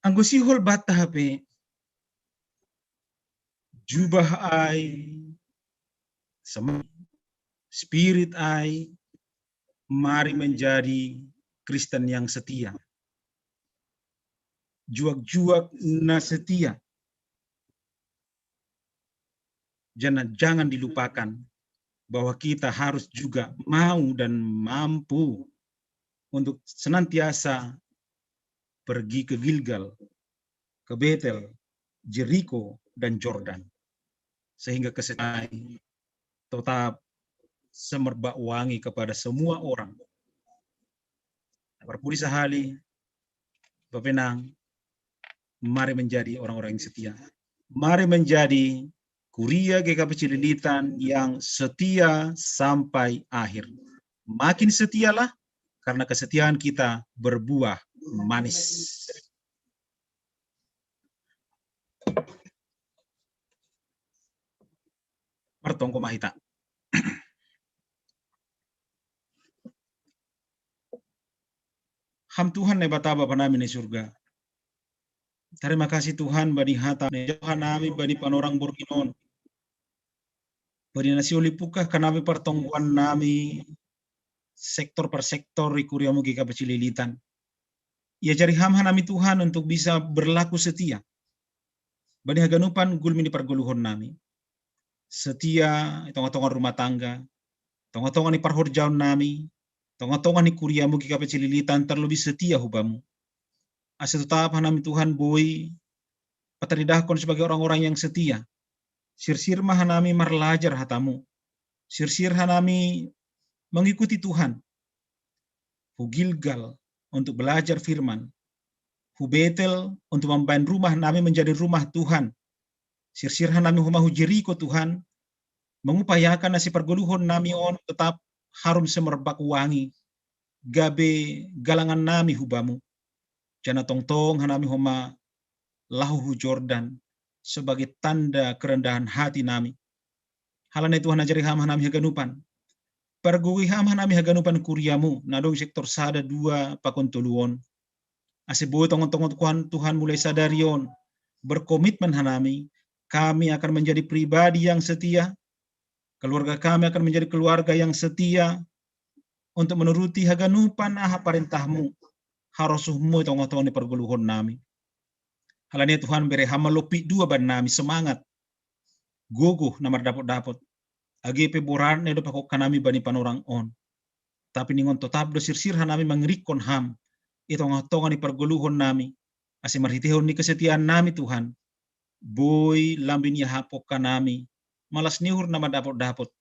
anggo sihol banta hape, jubah ai, sem-, spirit ai, mari menjadi Kristen yang setia. Juak-juak na setia. Jangan, jangan dilupakan bahwa kita harus juga mau dan mampu untuk senantiasa pergi ke Gilgal, ke Betel, Jeriko, dan Jordan. Sehingga kesetiaan tetap semerbak wangi kepada semua orang. Parpudi sahali, Bapak Inang, mari menjadi orang-orang yang setia. Mari menjadi kuria G K P C Cililitan yang setia sampai akhir. Makin setialah, karena kesetiaan kita berbuah manis. Martonggo ma hita. Ham Tuhan Naibata Bapa nami na i surga. Tarima kasih Tuhan bani hata na jalo hanami bani panorang borngin on. Bani na siolipuk hanami partonggoan nami sektor per sektor i kuriamu G K P C Cililitan. Iajari Ham hanami Tuhan untuk bisa berlaku setia. Bani haganupan gulmi ni pargoluhon nami. Setia i tonga-tonga rumah tangga, tonga-tonga ni parhorjaon nami, tonga-tonga ni kuriamu G K P C Cililitan, terlebih setia hu Bamu. Ase tetap hanami Tuhan boi pataridahkon sebagai orang-orang yang setia. Sirsir ma hanami marlajar hatamu. Sirsir hanami mengikuti Tuhan. Hu Gilgal untuk belajar firman. Hu Betel untuk mambaen rumah nami menjadi rumah Tuhan. Sirsir hanami homa hu Jeriko Tuhan, mengupayakan ase pargoluhon nami on tetap harum semerbak wangi, gabe galangan nami hu Bamu. Janah tongtong hanami homa laho hu Jordan sebagai tanda kerendahan hati nami. Halani Tuhan ajari Ham hanami haganupan. Pargogoi Ham hanami haganupan kuriamu, na adong sektor sada, dua, pakon tolu on. Ase boi tongon-tongon Tuhan, Tuhan mulai sadari on, berkomitmen hanami, kami akan menjadi pribadi yang setia, keluarga kami akan menjadi keluarga yang setia untuk menuruti haganupan aha parentahmu, harosuhmu i tonga-tonga ni pargoluhon nami. Halani Tuhan bere Ham ma lopi dua bannami semangat, gogoh na mardapot-dapot. Age pe borat na i do pakongka nami bani panorang on. Tapi ningon totap do sirsir hanami mangirikkon Ham i tonga-tonga ni pargoluhon nami, ase marhitehon ni kesetiaan nami Tuhan, boi lambin iahap pongka nami malas ni uhur na mardapot-dapot,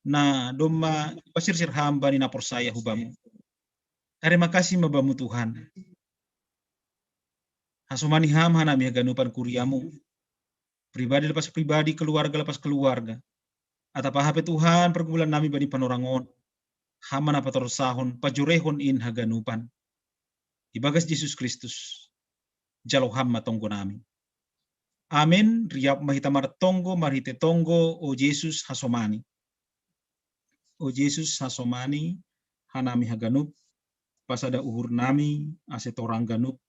na domma pasirsir Ham bani na porsaya hu Bamu. Tarima kasih ma Bamu Tuhan. Hasomani Ham hanami haganupan kuriamu, pribadi lepas pribadi, keluarga lepas keluarga. Atap aha pe Tuhan pargumulan nami bani panorang on, Ham ma na patorsahon, pajorehon in haganupan. Ibagas Jesus Kristus, jalo Ham ma tonggo nami. Amen. Riap ma hita martonggo marhite tonggo: O Jesus, hasomani. O Jesus, hasomani hanami haganup, pasada uhur nami ase torang ganup,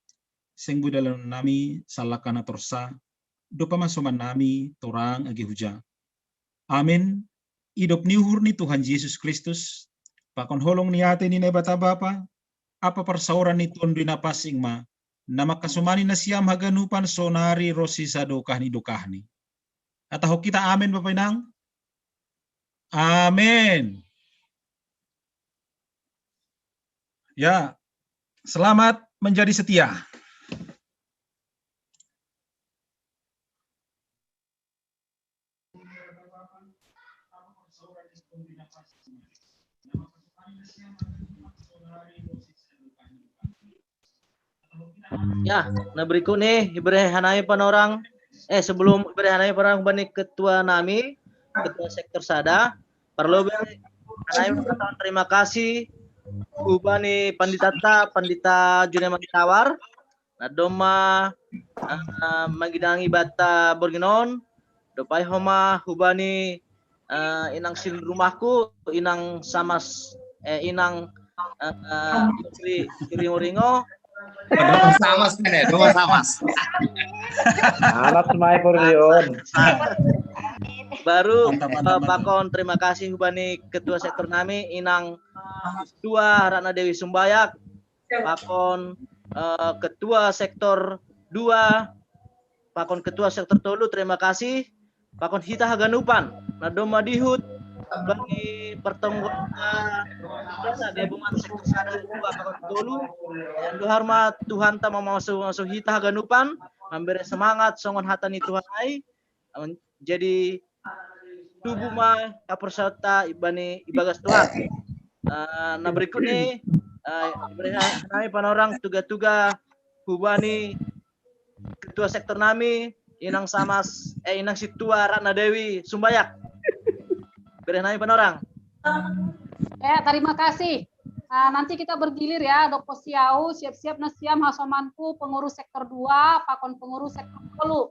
seng boi dalan nami sallangka na torsa, dompak ma soman nami torang age huja. Amen. Idop ni uhur ni Tuhan Jesus Kristus, pakon holong ni atei ni Naibata Bapa, ampa parsaoran ni Tonduy Napansing ma, na mangkasomani nasiam haganupan sonari ronsi sadokah ni dokahni. Hatahon hita amen, Bapa Inang. Amen. Ya, Selamat menjadi setia. Ya, nah, berikut nih, ibreh hanami panorang. Eh, sebelum ibreh hanami panorang hubani ketua nami, ketua sektor sada, perlu be hanami mengatakan terima kasih hubani pandita ta, pandita Juniaman Tawar, na domma eh, magidangi bata borngin on, dopai homa hubani eh, inang sin rumahku, inang samas, eh, inang eh, eh, ri ringo-ringo. Doma samas kan ya, doma samas. Anak mai pordion. Baru eh, pakon terima kasih hubani ketua sektor nami, inang tua Ratna Dewi Sumbayak, pakon eh, ketua sektor dua, pakon ketua sektor tolu, terima kasih. Pakon hita haganupan na domma dihut bagi pertonggoan gabungan sektor sada dua pakon tolu. Yang dohar ma Tuhanta mamasu-masu hita haganupan, memberi semangat songon hata ni Tuhan ai. Jadi tubuh ma kapersauta ibani ibagas Tuhan. Uh, nah, berikut nih uh, nami panorang tuga-tuga hubani ketua sektor nami, inang samas eh inang situa Ratna Dewi Sumbayak. Ibreh nami panorang. Ya, terima kasih. Nah, nanti kita bergilir ya, Dok Posiau, siap-siap nasiam hasomanku pengurus sektor dua, pakon pengurus sektor tolu.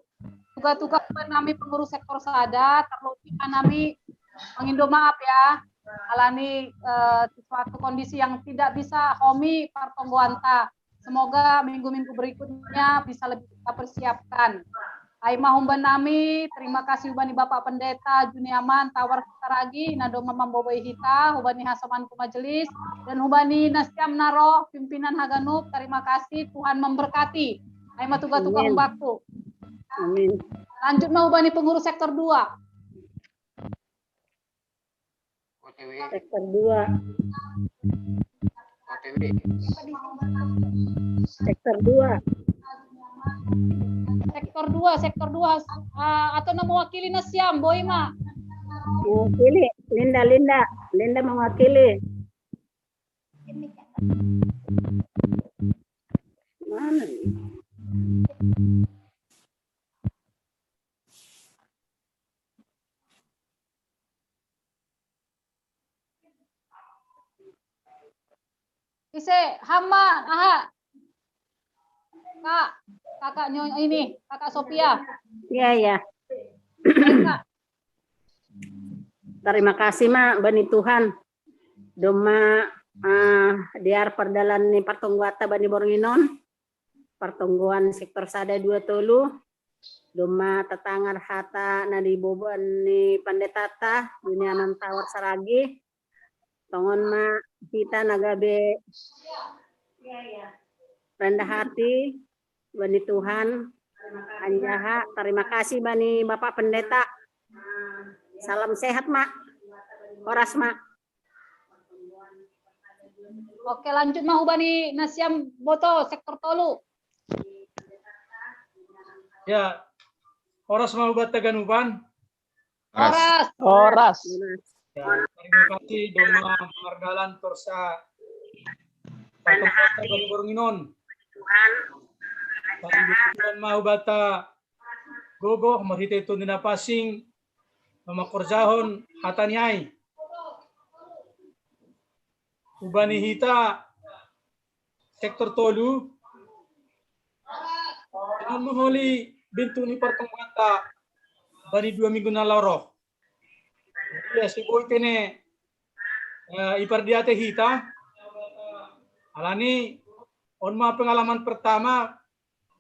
Tuga-tuga nami pengurus sektor sada, terlebih nami mengindo maaf ya, alani eh, suatu kondisi yang tidak bisa homi partonggoanta. Semoga minggu-minggu berikutnya bisa lebih kita persiapkan. Ai ma hubani nami, terima kasih hubani Bapak Pendeta Juniaman Tawar Saragi, na domma mambobei hita, hubani hasomanku majelis, dan hubani nasiam na ro pimpinan haganup, terima kasih, Tuhan memberkati. Ai ma tuga-tuga humbakku. Amin. Lanjut ma hubani pengurus sektor dua. Sektor dua. Sektor dua. Sektor dua, sektor dua. Uh, atau na mewakili nasiam, boi ma. Mewakili, Linda, Linda. Linda mewakili. Mana ini? Ise hama aha. Kak, kakaknya ini, kakak Sofia. Iya, iya. Terima kasih ma bani Tuhan. Domma uh, diar perdalan ni partonggoanta bani borngin on. Partonggoan sektor sada dua tolu. Domma tatangar hata na diboban ni pandetata Juniaman Tawar Saragi. Tongon ma hita na gabe rendah hati bani Tuhan. Anjaha terima kasih bani Bapak Pendeta. Salam sehat ma. Horas ma. Oke, lanjut ma hubani nasiam boto sektor tolu. Ya, horas ma hubatta ganupan. Horas. Horas. Ya, terima kasih domma mardalan torsa partonggoanta borngin on. Tuhan ma hubatta gogo marhite Tondi Napansing mamakorjahon hata ni ai. Hubani hita sektor tolu. Anu holi bentuk ni partonggoanta bani dua minggu na lao ro. Ya, si boi kene uh, ipardiate hita. Alani on ma pengalaman pertama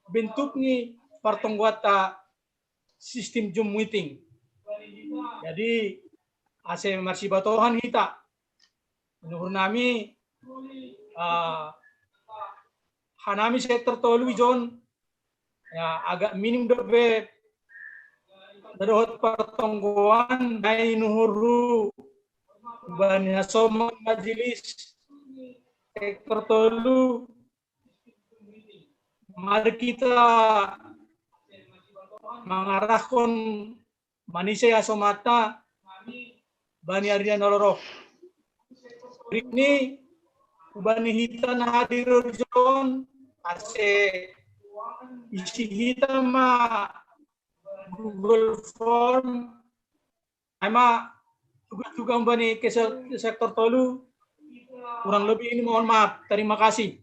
bentuk ni partonggoanta sistem Zoom meeting. Jadi ase marsibatohan hita. Nuhur nami uh, hanami sektor tolu ijon ya, agak minim dope dohot partonggoan nai nuhuru bani hasoman majelis sektor tolu Mari kita mangarahkon manise asomata bani ari na nororo. Ini bani hita na hadir ro dison, ase isi hita ma Google Form, ai ma tugas-tugas bani ke se-, sektor tolu, kurang lebih ini mohon maaf. Terima kasih.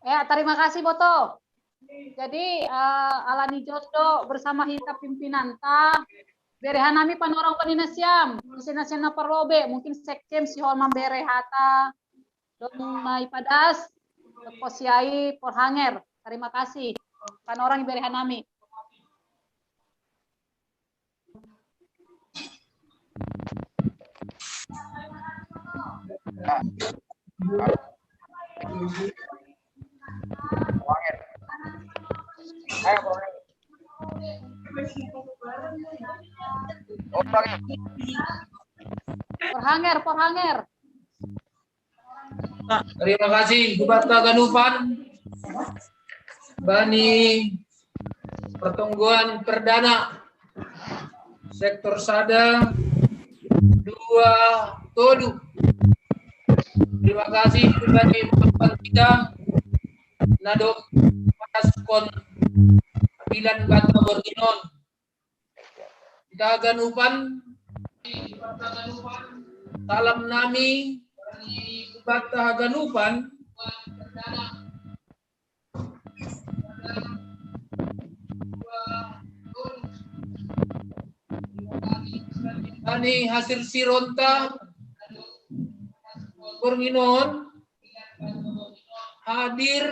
Ya, terima kasih, Boto. Jadi, eh, ala ni John do bersama hita pimpinan ta, bere hanami panorang bani nasiam, ise nasiam na parlu be, mungkin sekjen sihol mambere hata, dong mai padas, kosiai porhanger. Terima kasih. Panorang bere hanami. Porhanger, porhanger. Terima kasih, Bupati Ganupan. Bani pertungguan perdana sektor sada dua tolu. Terima kasih kepada teman kita Nadok Paskon Bilan Bata Borginon. Kita Ganupan, salam nami Bata Ganupan. Ani hasil sironta Borginon hadir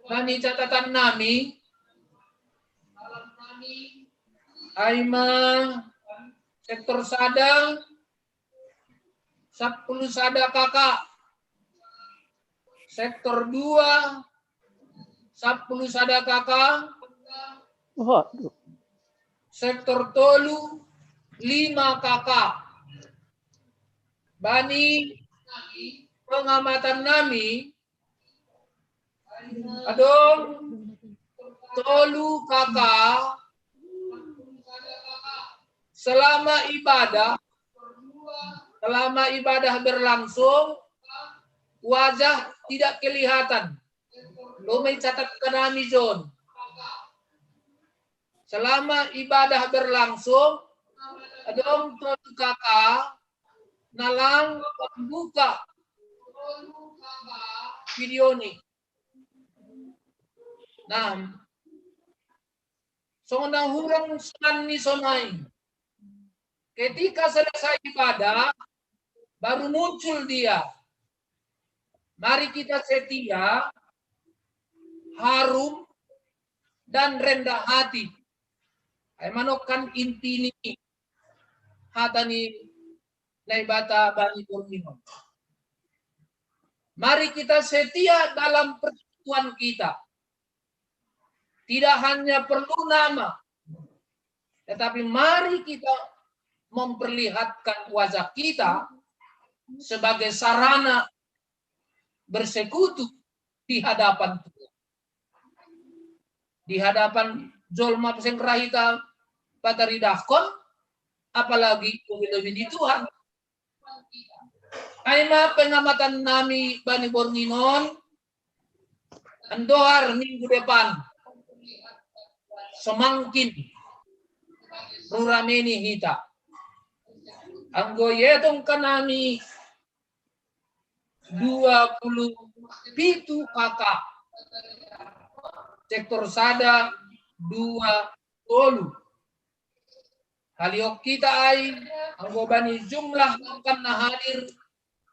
bani catatan nami. Ai ma sektor sada, sapuluh sada K K. Sektor dua, sapuluh sada K K. Waduh. Sektor tolu, lima K K. Bani pengamatan nami, adong tolu K K selama ibadah, selama ibadah berlangsung, wajah tidak kelihatan. Lumai catat kanami John. Selama ibadah berlangsung, adong tolu K K na lang pambuka video ni. Nah, songon na hurang songon i sonai. Ketika selesai ibadah, baru muncul dia. Mari kita setia, harum, dan rendah hati. Ai manokkan inti ni hata ni Naibata bani Borneo. Mari kita setia dalam persekutuan kita. Tidak hanya perlu nama, tetapi mari kita memperlihatkan wajah kita sebagai sarana bersekutu di hadapan Tuhan. Di hadapan jolma sing ra hita pataridahkon, apalagi lebih-lebih di Tuhan. Ai ma pengamatan nami bani borngin on, andohar minggu depan semangkin rurameni hita. Anggo ietongka nami dua puluh pitu K K. Sektor sada, dua, tolu. Haliok kita ai, anggo bani jumlah angka na hadir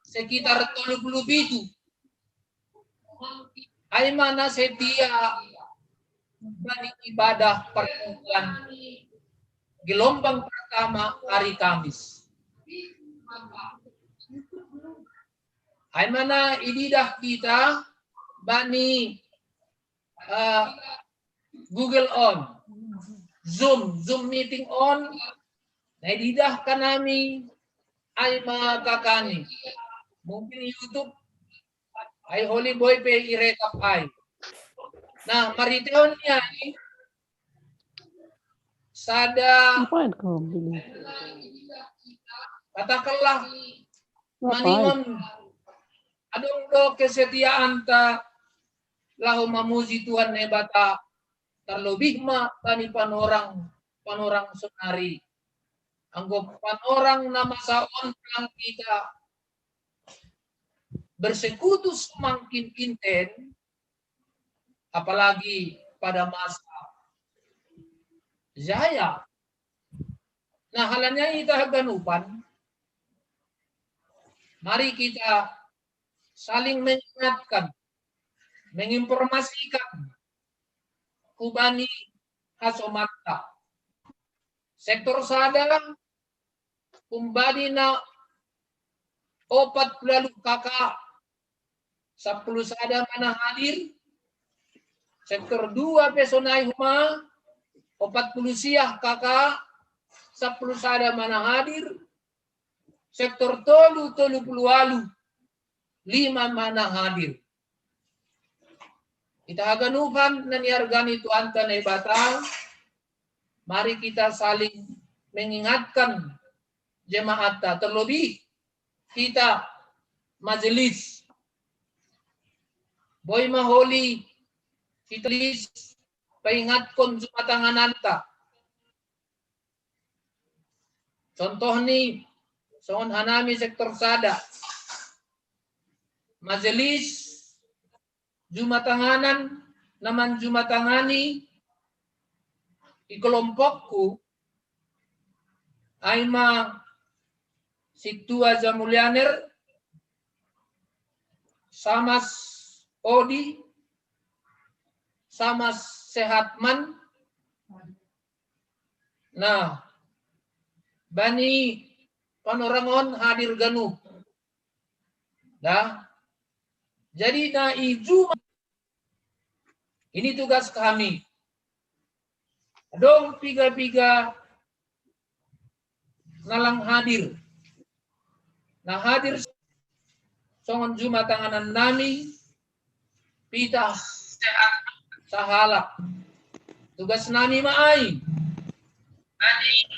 sekitar tolu puluh pitu. Ai ma na setia bani ibadah pertemuan gelombang pertama hari Kamis. Ai ma na ididah kita bani uh, Google on, Zoom, Zoom meeting on, na ididah kanami ai ma K K ni. Mungkin YouTube, ai Holy Boy pe irekap ai. Nah, maritehon niai sada, Ngapain kau begini? Katakanlah, Ngapain? Maningon adong do kesetiaanta laho mamuji Tuhan Naibata, terlebih ma bani panorang, panorang sonari. Anggo panorang na masa on, nang hita bersekutu semakin inten, apalagi pada masa jaya. Nah, halani ai hita haganupan, mari kita saling mengingatkan, menginformasikan hubani hasomanta. Sektor sada, humbani na opat puluh ualu K K, sappulu sada ma na hadir. Sektor dua pe sonai homa, opat puluh sia K K, sappulu sada ma na hadir. Sektor tolu, tolu puluh ualu, lima ma na hadir. Hita haganupan na niarga ni Tuhanta Naibata, mari kita saling mengingatkan jemaatta, terlebih hita majelis. Boi ma Holy, hita majelis, paingatkon jumatangananta. Contoh ni, songon hanami sektor sada, majelis jumatanganan na manjumatangani di kelompokku, ai ma Sintua Jamulianer, Samas Odi, Samas Sehatman. Nah, bani panorang on hadir ganup. Nah, jadi na i Jumat ini tugas kami. Adong piga-piga na lang hadir. Na hadir songon jumatanganannami, pita sahalak. Tugasnami ma ai.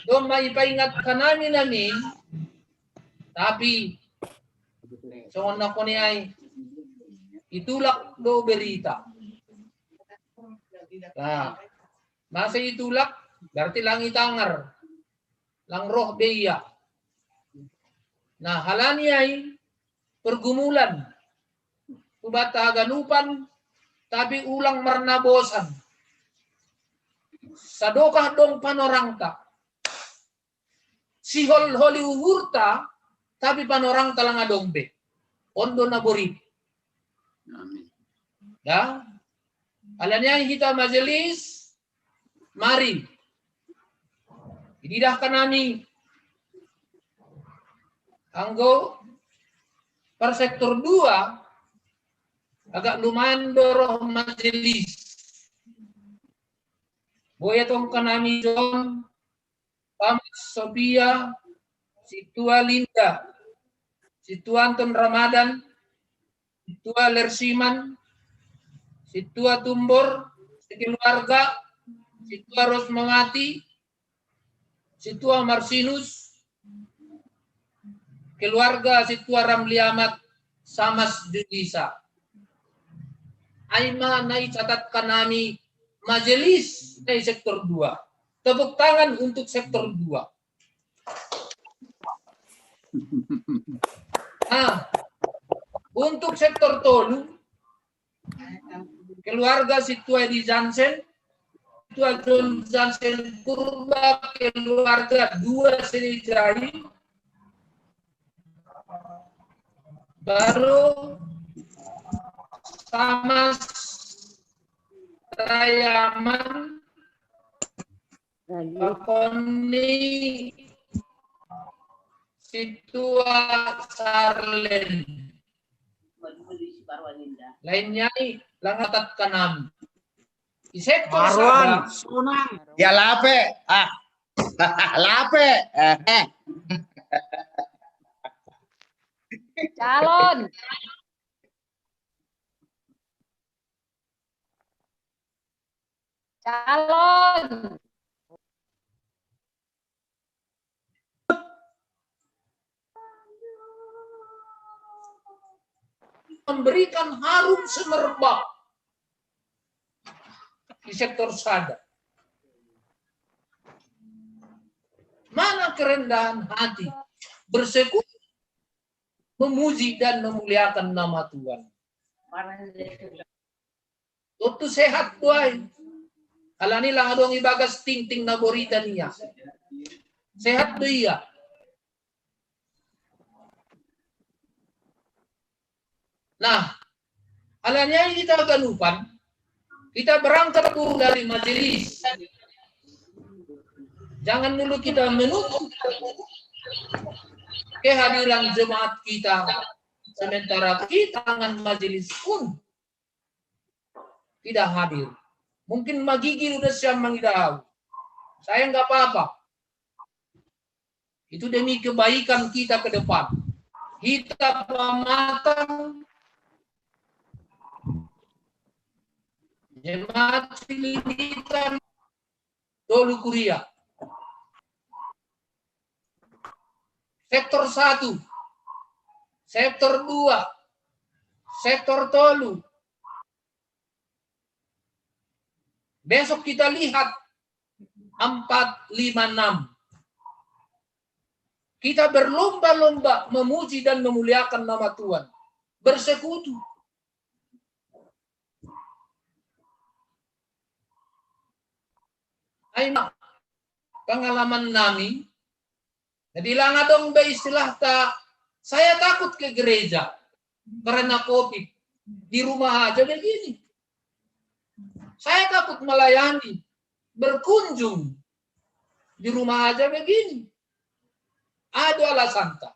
Domma ipaingat hanami nami, tapi songon na koni ai, itulak do berita. Nah, masa itulak, berarti lang itangar, lang roh be ia. Nah, halani ai pergumulan hubanta haganupan, tapi ulang marnabosan. Sadokah dong panorangta, siholholi uhurta, tapi panorangta lang adong be. On do na borit. Amin. Ya. Halani ai hita majelis, mari. Ididahkan nami anggo per sektor dua agak lumayan do roh majelis. Boi tongkan nami John, Pamas Sofia, Sintua Linda, Sintua Anton Ramadan, Sintua Lersiman, Sintua Tumbor sekeluarga, Sintua Rosmawati, Sintua Marsinus, keluarga Sintua Ramli Amat, Samas Junisa. Ai ma na icatatkan nami majelis na i sektor dua. Tepuk tangan untuk sektor dua. Nah, untuk sektor tolu, keluarga Sintua Edi Jansen, Sintua John Jansen Purba, keluarga dua Senejai, baru Samas Rayaman, Pakoni Sintua Sarlen. Lainnya i lang atat kanam. Isek Marwan, Sunang. Ya lape. Ah. Lape. Eh. Calon. Calon. Memberikan harum semerbak di sektor sada. Mana kerendahan hati? Bersekutu memuji dan memuliakan nama Tuhan. Waktu sehat tuai. Alani lang adong ibagas tingting na borita nia. Sehat do ia. Nah, alani ai hita haganupan, kita berangkat dulu dari majelis. Jangan dulu kita menunggu kehadiran jemaat kita, sementara kita dengan majelis pun tidak hadir. Mungkin magigil udah siang mangidau. Saya nggak apa-apa. Itu demi kebaikan kita ke depan. Hita pamatang jemaat Filipita tolu kuria. Sektor satu, sektor dua, sektor tolu. Besok kita lihat empat, lima, enam. Kita berlomba-lomba memuji dan memuliakan nama Tuhan. Bersekutu. Ai ma, pengalaman nami. Jadi lang adong be istilah ta, saya takut ke gereja karena covid. Di rumah aja begini. Saya takut melayani, berkunjung di rumah aja begini. Ada alasan ta.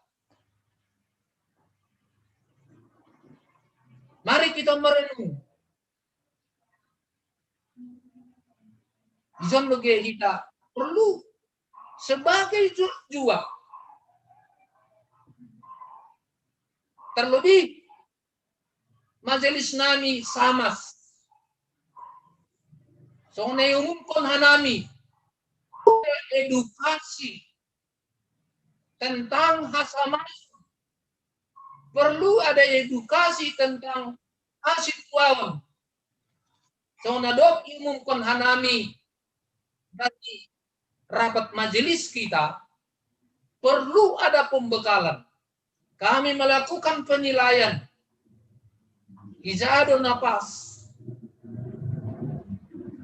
Mari kita merenung. Ison loge hita perlu sebagai jua. Terlebih majelis nami Samas. Songon na iumumkon hanami edukasi tentang hasamason. Perlu ada edukasi tentang hasituaon. Songon na dob iumumkon hanami dari rapat majelis kita, perlu ada pembekalan. Kami melakukan penilaian. Ija do na pas.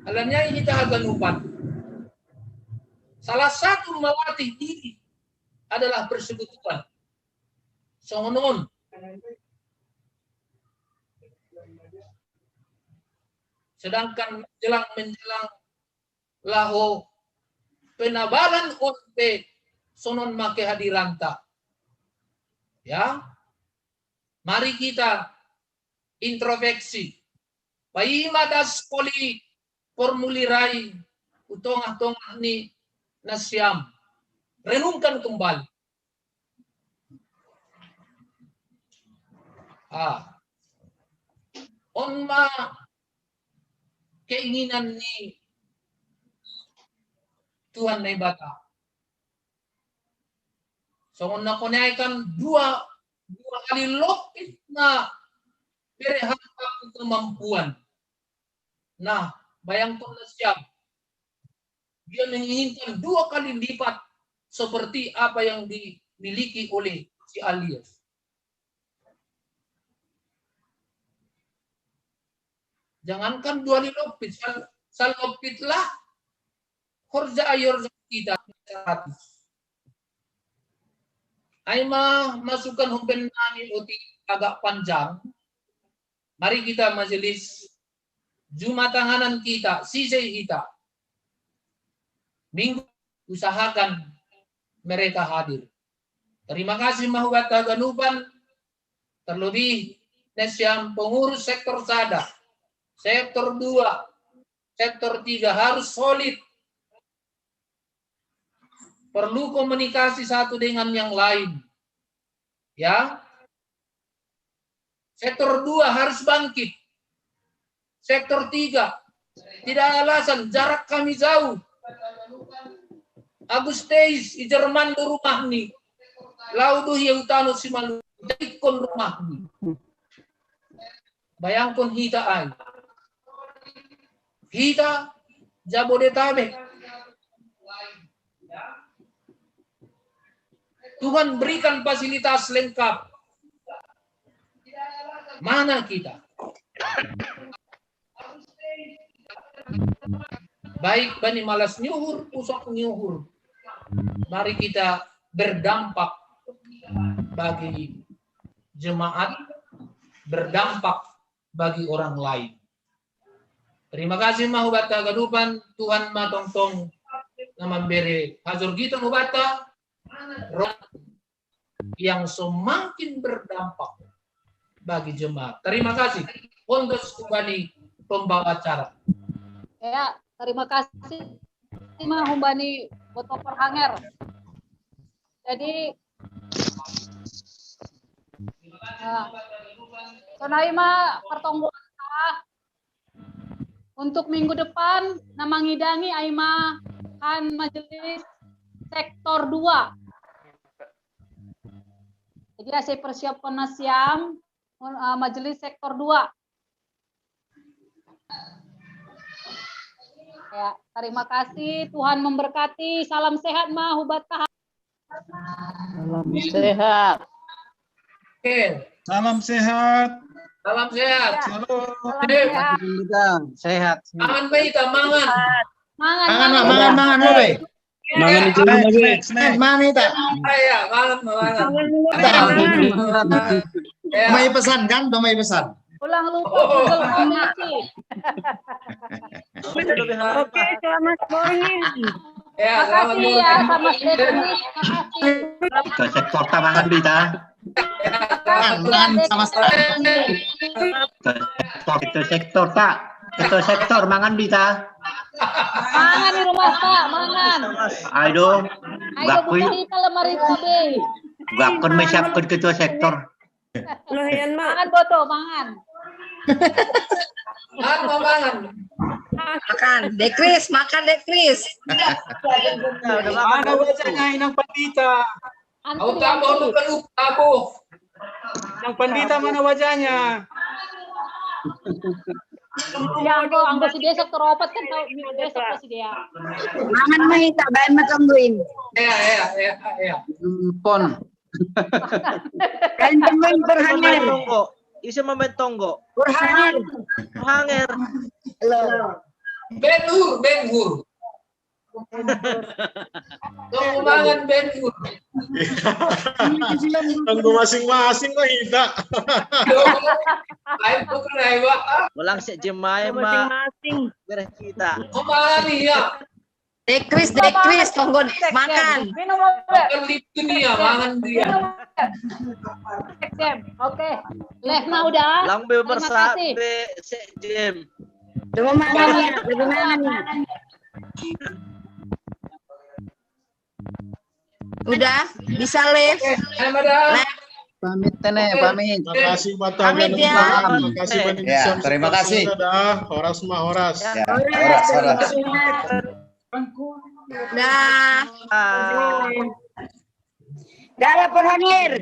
Alani ai hita haganupan, salah satu melatih diri adalah persekutuan. Songon on. Sedangkan menjelang-menjelang laho penabalan on pe songon ma kehadiranta. Ya, mari kita introspeksi. Paima das poli formulir ai tu tongah-tongah ni nasiam. Renungkan kembali. Ah. On ma keinginan ni Tuhan Naibata. Songon na koneaikan dua, dua kali lopit na bere hamba kemampuan. Nah, bayangkan nasiam. Dia menginginkan dua kali lipat seperti apa yang dimiliki oleh si Alias. Jangankan dua kali lopit, sal, sal lopit lah horja ai horja kita seratus. Ai ma masukan huben nami otik agak panjang. Mari kita majelis Jumatanganan kita, sisei hita. Minggu usahakan mereka hadir. Terima kasih ma hubahen haganupan, terlebih nasiam pengurus sektor sada, sektor dua, sektor tiga harus solid. Perlu komunikasi satu dengan yang lain. Ya, Sektor dua harus bangkit. Sektor tiga, tidak ada alasan, jarak kami jauh. Agus Teis, i Jerman do rumahmi. Laut do hia hutano simalu, daikon rumahmi. Bayangkon hita ai. Hita Jabodetabek. Tuhan berikan fasilitas lengkap. Mana kita? Baik bani malas nyuhur, usok nyuhur. Mari kita berdampak bagi jemaat, berdampak bagi orang lain. Terima kasih ma hubata ganupan, Tuhan ma tongtong na mambere hajorgiton hubata, roh yang semakin berdampak bagi jemaat. Terima kasih. Untuk kembali pembawa acara. Ya, terima kasih ma humbani Boto Perhanger. Jadi, nah, sonai ma pertonggoan ta. Untuk minggu depan, na mangidangi ai ma han majelis sektor dua. Jadi, asa persiapkon nasiam, eh, majelis sektor dua. Ya, terima kasih. Tuhan memberkati. Salam sehat ma hubat ta. Salam sehat. Oke, Salam sehat. salam sehat. Ya, Shalom. salam Sip. sehat. Sehat. Mangan ma hita, mangan. Mangan, Mangan, mangan. mangan, mangan, oi. Mangan itu Next, lagi. next, next. Mangan hita. Ah, ya, mangan, mangan. Mangan. Ya. Mai pesan kan, tuh mai pesan. Ulang lupa Google Chrome. Oke, selamat morning. Ya, selamat Makasih ya, morning. Mas Beatrice. Makasih. Itu sektor ta mangan bita. Mangan, mangan sama sekali. Itu sektor, itu sektor ta. Itu sektor mangan bita. Mangan di rumah, Pak, mangan. Ayo, Ayo buka hita lemari tabe. Gakon mai siapkon ketua sektor. Lumayan, Mak. Mangan, Boto, mangan. Mangan, mangan. Makan, Dekris, makan, Dekris. Mana wajahnya Inang Pandita? Au tabo, au peluk tabo. Inang Pandita, mana wajahnya? Ya, anggo, anggo si Desa teropat kan tahu, Desa pasti dia. Mangan ma hita, baen ma tonggoin. Ya, ya, ya, ya. Pon. Baen tonggoin Perhanger. Tonggo. Ise ma main tonggo. Perhanger. Hanger. Halo. Ben Hur, Ben Hur. Tonggo mangan Ben Hur. Tonggo masing-masing ma hita. Ayo, bukan ayo, Pak. Ulang sik jemai ma. Masing-masing. Bereh kita. Kembali ya. Dekris, Dekris, tonggo makan. Minum obat. Bukan itu dia, mangan dia. Sekjen. Oke. Leh, nah udah. Lang be Terima persa kasih. be sekjen. Coba mangan ya, coba mangan ya. Udah, bisa live. Oke, selamat dah. Pamit tene, pamit. Makasih buat Pamit ya. Makasih buat Ya, terima kasih. Dah, horas ma horas. Ya, horas, horas. Dah. Dah lah Perhanger.